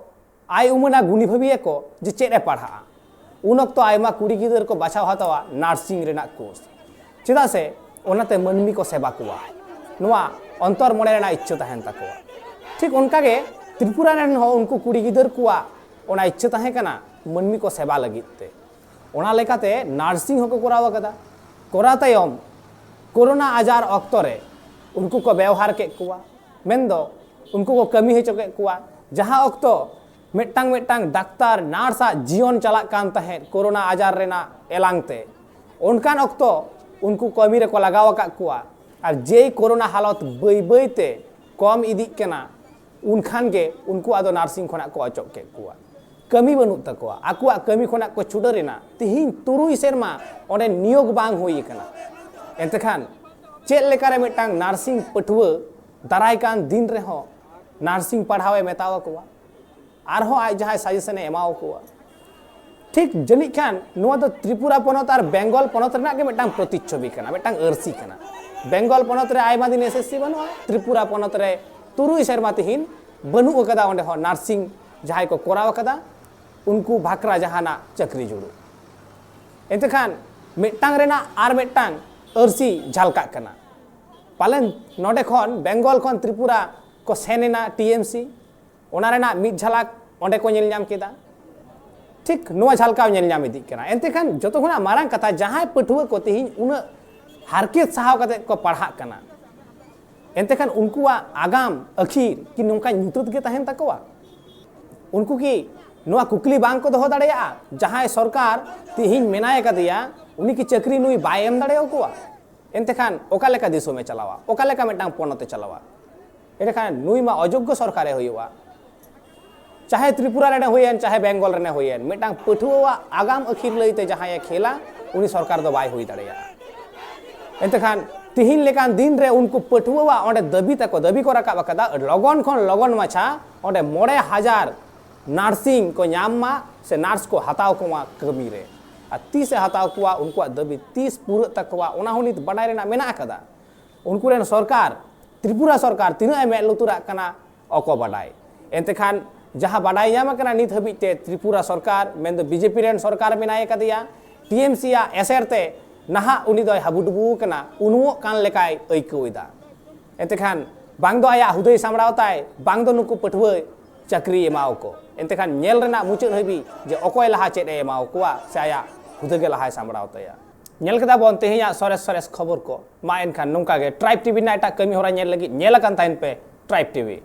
ᱟᱭ ᱩᱢᱟᱹᱱᱟ ᱜᱩᱱᱤ ᱵᱷᱟᱹᱵᱤᱭᱟᱠᱚ ᱡᱮ ᱪᱮᱫ ᱮ ᱯᱟᱲᱦᱟᱜᱼᱟ᱾ ᱩᱱ ᱚᱠᱛᱚ ᱟᱭᱢᱟ ᱠᱩᱲᱤ ᱜᱤᱫᱟᱹᱨ ᱠᱚ ᱵᱟᱪᱷᱟᱣ ᱦᱟᱛᱟᱣᱟ ᱱᱟᱨᱥᱤᱝ ᱨᱮᱱᱟᱜ ᱠᱳᱨᱥ, ᱪᱮᱫᱟᱜ ᱥᱮ ᱚᱱᱟᱛᱮ ᱢᱟᱹᱱᱢᱤ ᱠᱚ ᱥᱮᱵᱟ ᱠᱚᱣᱟ, ᱱᱚᱣᱟ ᱚᱱᱛᱚᱨ ᱢᱚᱱᱮ ᱨᱮᱱᱟᱜ ᱤᱪᱪᱷᱟᱹ ᱛᱟᱦᱮᱱ ᱛᱟᱠᱚᱣᱟ᱾ ᱴᱷᱤᱠ ᱚᱱᱠᱟᱜᱮ ᱛᱨᱤᱯᱩᱨᱟ ᱨᱮᱱ ᱦᱚᱸ ᱩᱱᱠᱩ ᱠᱩᱲᱤ ᱜᱤᱫᱟᱹᱨ ᱠᱚᱣᱟᱜ ᱚᱱᱟ ᱤᱪᱪᱷᱟᱹ ᱛᱟᱦᱮᱸ ᱠᱟᱱᱟ ᱢᱟᱹᱱᱢᱤ ᱠᱚ ᱥᱮᱵᱟ ᱞᱟᱹᱜᱤᱫ ᱛᱮ᱾ ᱚᱱᱟ ᱞᱮᱠᱟᱛᱮ ᱱᱟᱨᱥᱤᱝ ᱦᱚᱸᱠᱚ ᱠᱚᱨᱟᱣ ᱟᱠᱟᱫᱟ᱾ ᱠᱚᱨᱟᱣ ᱛᱟᱭᱚᱢ ᱠᱳᱨᱳᱱᱟ ᱟᱡᱟᱨ ᱚᱠᱛᱚ ᱨᱮ ᱩᱱᱠᱩ ᱠᱚ ᱵᱮᱣᱦᱟᱨ ᱠᱮᱫ ᱠᱚᱣᱟ, ᱢᱮᱱᱫᱚ ᱩᱱᱠᱩ ᱠᱚ ᱠᱟᱹᱢᱤ ᱦᱚᱪᱚ ᱠᱮᱫ ᱠᱚᱣᱟ᱾ ᱡᱟᱦᱟᱸ ᱚᱠᱛᱚ ᱢᱤᱫᱴᱟᱝ ᱢᱤᱫᱴᱟᱝ ᱰᱟᱠᱛᱟᱨ, ᱱᱟᱨᱥ ᱟᱜ ᱡᱤᱭᱚᱱ ᱪᱟᱞᱟᱜ ᱠᱟᱱ ᱛᱟᱦᱮᱸᱫ ᱠᱳᱨᱳᱱᱟ ᱟᱡᱟᱨ ᱨᱮᱱᱟᱜ ᱮᱞᱟᱝ ᱛᱮ, ᱚᱱᱠᱟᱱ ᱚᱠᱛᱚ ᱩᱱᱠᱩ ᱠᱟᱹᱢᱤ ᱨᱮᱠᱚ ᱞᱟᱜᱟᱣ ᱟᱠᱟᱫ ᱠᱚᱣᱟ᱾ ᱟᱨ ᱡᱮᱭ ᱠᱳᱨᱳᱱᱟ ᱦᱟᱞᱚᱛ ᱵᱟᱹᱭ ᱵᱟᱹᱭ ᱛᱮ ᱠᱚᱢ ᱤᱫᱤᱜ ᱠᱟᱱᱟ, ᱩᱱᱠᱷᱟᱱ ᱜᱮ ᱩᱱᱠᱩ ᱟᱫᱚ ᱱᱟᱨᱥᱤᱝ ᱠᱷᱚᱱᱟᱜ ᱠᱚ ᱚᱪᱚᱜ ᱠᱮᱫ ᱠᱚᱣᱟ᱾ ᱠᱟᱹᱢᱤ ᱵᱟᱹᱱᱩᱜ ᱛᱟᱠᱚᱣᱟ, ᱟᱠᱚᱣᱟᱜ ᱠᱟᱹᱢᱤ ᱠᱷᱚᱱᱟᱜ ᱠᱚ ᱪᱷᱩᱰᱟᱹᱨ ᱮᱱᱟ᱾ ᱛᱤᱦᱤᱧ ᱛᱩᱨᱩᱭ ᱥᱮᱨᱢᱟ ᱚᱸᱰᱮ ᱱᱤᱭᱳᱜᱽ ᱵᱟᱝ ᱦᱩᱭ ᱟᱠᱟᱱᱟ᱾ ᱮᱱᱛᱮ ᱠᱷᱟᱱ ᱪᱮᱫ ᱞᱮᱠᱟᱨᱮ ᱢᱤᱫᱴᱟᱝ ᱱᱟᱨᱥᱤᱝ ᱯᱟᱹᱴᱷᱩᱣᱟᱹ ᱫᱟᱨᱟᱭ ᱠᱟᱱ ᱫᱤᱱ ᱨᱮᱦᱚᱸ ᱱᱟᱨᱥᱤᱝ ᱯᱟᱲᱦᱟᱣ ᱮ ᱢᱮᱛᱟᱣ ᱟᱠᱚᱣᱟ, ᱟᱨᱦᱚᱸ ᱟᱡ ᱡᱟᱦᱟᱸᱭ ᱥᱟᱡᱮᱥᱚᱱ ᱮ ᱮᱢᱟᱣ ᱠᱚᱣᱟ? ᱴᱷᱤᱠ ᱡᱟᱹᱱᱤᱡ ᱠᱷᱟᱱ ᱱᱚᱣᱟ ᱫᱚ ᱛᱨᱤᱯᱩᱨᱟ ᱯᱚᱱᱚᱛ ᱟᱨ ᱵᱮᱝᱜᱚᱞ ᱯᱚᱱᱚᱛ ᱨᱮᱱᱟᱜ ᱜᱮ ᱢᱤᱫᱴᱟᱝ ᱯᱨᱚᱛᱤᱪᱷᱚᱵᱤ ᱠᱟᱱᱟ, ᱢᱤᱫᱴᱟᱝ ᱟᱹᱨᱥᱤ ᱠᱟᱱᱟ᱾ ᱵᱮᱝᱜᱚᱞ ᱯᱚᱱᱚᱛ ᱨᱮ ᱟᱭᱢᱟ ᱫᱤᱱ ᱮᱥᱮᱥᱥᱤ ᱵᱟᱹᱱᱩᱜᱼᱟ, ᱛᱨᱤᱯᱩᱨᱟ ᱯᱚᱱᱚᱛ ᱨᱮ ᱛᱩᱨᱩᱭ ᱥᱮᱨᱢᱟ ᱛᱤᱦᱤᱧ ᱵᱟᱹᱱᱩᱜ ᱟᱠᱟᱫᱟ ᱚᱸᱰᱮ ᱦᱚᱸ ᱱᱟᱨᱥᱤᱝ ᱡᱟᱦᱟᱸᱭ ᱠᱚ ᱠᱚᱨᱟᱣ ᱟᱠᱟᱫᱟ ᱩᱱᱠᱩ ᱵᱷᱟᱠᱨᱟ ᱡᱟᱦᱟᱱᱟᱜ ᱪᱟᱹᱠᱨᱤ ᱡᱩᱲᱩ᱾ ᱮᱱᱛᱮ ᱠᱷᱟᱱ ᱢᱤᱫᱴᱟᱝ ᱨᱮᱱᱟᱜ ᱟᱨ ᱢᱤᱫᱴᱟᱝ ᱟᱹᱨᱥᱤ ᱡᱷᱟᱞᱠᱟᱜ ᱠᱟᱱᱟ᱾ ᱯᱟᱞᱮᱱ ᱱᱚᱰᱮ ᱠᱷᱚᱱ, ᱵᱮᱝᱜᱚᱞ ᱠᱷᱚᱱ ᱛᱨᱤᱯᱩᱨᱟ ᱠᱚ ᱥᱮᱱ ᱮᱱᱟ ᱴᱤ ᱮᱢ ᱥᱤ, ᱚᱱᱟ ᱨᱮᱱᱟᱜ ᱢᱤᱫ ᱡᱷᱟᱞᱟᱠ ᱚᱸᱰᱮ ᱠᱚ ᱧᱮᱞ ᱧᱟᱢ ᱠᱮᱫᱟ᱾ ᱴᱷᱤᱠ ᱱᱚᱣᱟ ᱡᱷᱟᱞᱠᱟᱣ ᱧᱮᱞ ᱧᱟᱢ ᱤᱫᱤᱜ ᱠᱟᱱᱟ᱾ ᱮᱱᱛᱮ ᱠᱷᱟᱱ ᱡᱚᱛᱚ ᱠᱷᱚᱱᱟᱜ ᱢᱟᱨᱟᱝ ᱠᱟᱛᱷᱟ, ᱡᱟᱦᱟᱸᱭ ᱯᱟᱹᱴᱷᱩᱣᱟᱹ ᱠᱚ ᱛᱮᱦᱮᱧ ᱩᱱᱟᱹᱜ ᱦᱟᱨᱠᱮᱛ ᱥᱟᱦᱟᱣ ᱠᱟᱛᱮ ᱠᱚ ᱯᱟᱲᱦᱟᱜ ᱠᱟᱱᱟ, ᱮᱱᱛᱮ ᱠᱷᱟᱱ ᱩᱱᱠᱩᱣᱟᱜ ᱟᱜᱟᱢ ᱟᱹᱠᱷᱤᱨ ᱠᱤ ᱱᱚᱝᱠᱟ ᱧᱩᱛᱟᱹᱛ ᱜᱮ ᱛᱟᱦᱮᱱ ᱛᱟᱠᱚᱣᱟ? ᱩᱱᱠᱩ ᱠᱤ ᱱᱚᱣᱟ ᱠᱩᱠᱞᱤ ᱵᱟᱝ ᱠᱚ ᱫᱚᱦᱚ ᱫᱟᱲᱮᱭᱟᱜᱼᱟ? ᱡᱟᱦᱟᱸᱭ ᱥᱚᱨᱠᱟᱨ ᱛᱤᱦᱤᱧ ᱢᱮᱱᱟᱭ ᱟᱠᱟᱫᱮᱭᱟ, ᱩᱱᱤ ᱠᱤ ᱪᱟᱹᱠᱨᱤ ᱱᱩᱭ ᱵᱟᱭ ᱮᱢ ᱫᱟᱲᱮᱭᱟᱠᱚᱣᱟ? ᱮᱱᱛᱮ ᱠᱷᱟᱱ ᱚᱠᱟ ᱞᱮᱠᱟ ᱫᱤᱥᱚᱢᱮ ᱪᱟᱞᱟᱣᱟ? ᱚᱠᱟ ᱞᱮᱠᱟ ᱢᱤᱫᱴᱟᱝ ᱯᱚᱱᱚᱛᱮ ᱪᱟᱞᱟᱣᱟ? ᱮᱸᱰᱮᱠᱷᱟᱱ ᱱᱩᱭ ᱢᱟ ᱚᱡᱳᱜᱽᱜᱚ ᱥᱚᱨᱠᱟᱨᱮ ᱦᱩᱭᱩᱜᱼᱟ᱾ ᱪᱟᱦᱮ ᱛᱨᱤᱯᱩᱨᱟ ᱨᱮᱱᱮ ᱦᱩᱭᱮᱱ, ᱪᱟᱦᱮ ᱵᱮᱝᱜᱚᱞ ᱨᱮᱱᱮ ᱦᱩᱭᱮᱱ, ᱢᱤᱫᱴᱟᱝ ᱯᱟᱹᱴᱷᱩᱣᱟᱹᱣᱟᱜ ᱟᱜᱟᱢ ᱟᱹᱠᱷᱤᱨ ᱞᱟᱹᱭᱛᱮ ᱡᱟᱦᱟᱸᱭᱮ ᱠᱷᱮᱞᱟ, ᱩᱱᱤ ᱥᱚᱨᱠᱟᱨ ᱫᱚ ᱵᱟᱭ ᱦᱩᱭ ᱫᱟᱲᱮᱭᱟᱜᱼᱟ᱾ ᱮᱱᱛᱮ ᱠᱷᱟᱱ ᱛᱤᱦᱤᱧ ᱞᱮᱠᱟᱱ ᱫᱤᱱ ᱨᱮ ᱩᱱᱠᱩ ᱯᱟᱹᱴᱷᱩᱣᱟᱹᱣᱟᱜ ᱚᱸᱰᱮ ᱫᱟᱹᱵᱤ ᱛᱟᱠᱚ, ᱫᱟᱹᱵᱤ ᱠᱚ ᱨᱟᱠᱟᱵ ᱟᱠᱟᱫᱟ, ᱞᱚᱜᱚᱱ ᱠᱷᱚᱱ ᱞᱚᱜᱚᱱ ᱢᱟᱪᱷᱟ ᱚᱸᱰᱮ ᱢᱚᱬᱮ ᱦᱟᱡᱟᱨ ᱱᱟᱨᱥᱤᱝ ᱠᱚ ᱧᱟᱢ ᱢᱟ ᱥᱮ ᱱᱟᱨᱥ ᱠᱚ ᱦᱟᱛᱟᱣ ᱠᱚᱢᱟ ᱠᱟᱹᱢᱤ ᱨᱮ᱾ ᱟᱨ ᱛᱤᱥ ᱮ ᱦᱟᱛᱟᱣ ᱠᱚᱣᱟ, ᱩᱱᱠᱩᱣᱟᱜ ᱫᱟᱹᱵᱤ ᱛᱤᱥ ᱯᱩᱨᱟᱹᱜ ᱛᱟᱠᱚᱣᱟ, ᱚᱱᱟ ᱦᱚᱸ ᱱᱤᱛ ᱵᱟᱰᱟᱭ ᱨᱮᱱᱟᱜ ᱢᱮᱱᱟᱜ ᱟᱠᱟᱫᱟ᱾ ᱩᱱᱠᱩ ᱨᱮᱱ ᱥᱚᱨᱠᱟᱨ, ᱛᱨᱤᱯᱩᱨᱟ ᱥᱚᱨᱠᱟᱨ ᱛᱤᱱᱟᱹᱜ ᱮ ᱢᱮᱫ ᱞᱩᱛᱩᱨᱟᱜ ᱠᱟᱱᱟ, ᱚᱠᱚ ᱵᱟᱰᱟᱭ᱾ ᱮᱱᱛᱮ ᱠᱷᱟᱱ ᱡᱟᱦᱟᱸ ᱵᱟᱰᱟᱭ ᱧᱟᱢ ᱟᱠᱟᱱᱟ, ᱱᱤᱛ ᱦᱟᱹᱵᱤᱡ ᱛᱮ ᱛᱨᱤᱯᱩᱨᱟ ᱥᱚᱨᱠᱟᱨ, ᱢᱮᱱᱫᱚ ᱵᱤᱡᱮᱯᱤ ᱨᱮᱱ ᱥᱚᱨᱠᱟᱨ ᱢᱮᱱᱟᱭ ᱟᱠᱟᱫᱮᱭᱟ, ᱴᱤ ᱮᱢ ᱥᱤ ᱟᱜ ᱮᱥᱮᱨ ᱛᱮ ᱱᱟᱦᱟᱜ ᱩᱱᱤ ᱫᱚᱭ ᱦᱟᱵᱩᱰᱩᱵᱩ ᱟᱠᱟᱱᱟ, ᱩᱱᱩᱢᱚᱜ ᱠᱟᱱ ᱞᱮᱠᱟᱭ ᱟᱹᱭᱠᱟᱹᱣ ᱮᱫᱟ᱾ ᱮᱱᱛᱮ ᱠᱷᱟᱱ ᱵᱟᱝ ᱫᱚ ᱟᱭᱟᱜ ᱦᱩᱫᱟᱹᱭ ᱥᱟᱢᱵᱲᱟᱣ ᱛᱟᱭ, ᱵᱟᱝ ᱫᱚ ᱱᱩᱠᱩ ᱯᱟᱹᱴᱷᱩᱣᱟᱹ ᱪᱟᱹᱠᱨᱤ ᱮᱢᱟᱣ ᱠᱚ᱾ ᱮᱱᱛᱮ ᱠᱷᱟᱱ ᱧᱮᱞ ᱨᱮᱱᱟᱜ ᱢᱩᱪᱟᱹᱫ ᱦᱟᱹᱵᱤᱡ ᱡᱮ ᱚᱠᱚᱭ ᱞᱟᱦᱟ ᱪᱮᱫ ᱮ ᱮᱢᱟᱣ ᱠᱚᱣᱟ ᱥᱮ ᱟᱭᱟᱜ ᱦᱩᱫᱟᱹ ᱜᱮ ᱞᱟᱦᱟᱭ ᱥᱟᱢᱵᱲᱟᱣ ᱛᱟᱭᱟ᱾ ᱧᱮᱞ ᱠᱮᱫᱟ ᱵᱚᱱ ᱛᱮᱦᱮᱧᱟᱜ ᱥᱚᱨᱮᱥ ᱥᱚᱨᱮᱥ ᱠᱷᱚᱵᱚᱨ ᱠᱚ᱾ ᱢᱟ ᱮᱱᱠᱷᱟᱱ ᱱᱚᱝᱠᱟ ᱜᱮ ᱴᱨᱟᱭᱤᱵᱽ ᱴᱤ ᱵᱷᱤ ᱨᱮᱱᱟᱜ ᱮᱴᱟᱜ ᱠᱟᱹᱢᱤ ᱦᱚᱨᱟ ᱧᱮᱞ ᱞᱟᱹᱜᱤᱫ ᱧᱮᱞ ᱟᱠᱟᱱ ᱛᱟᱦᱮᱱ ᱯᱮ ᱴᱨᱟᱭᱤᱵᱽ ᱴᱤ ᱵᱷᱤ᱾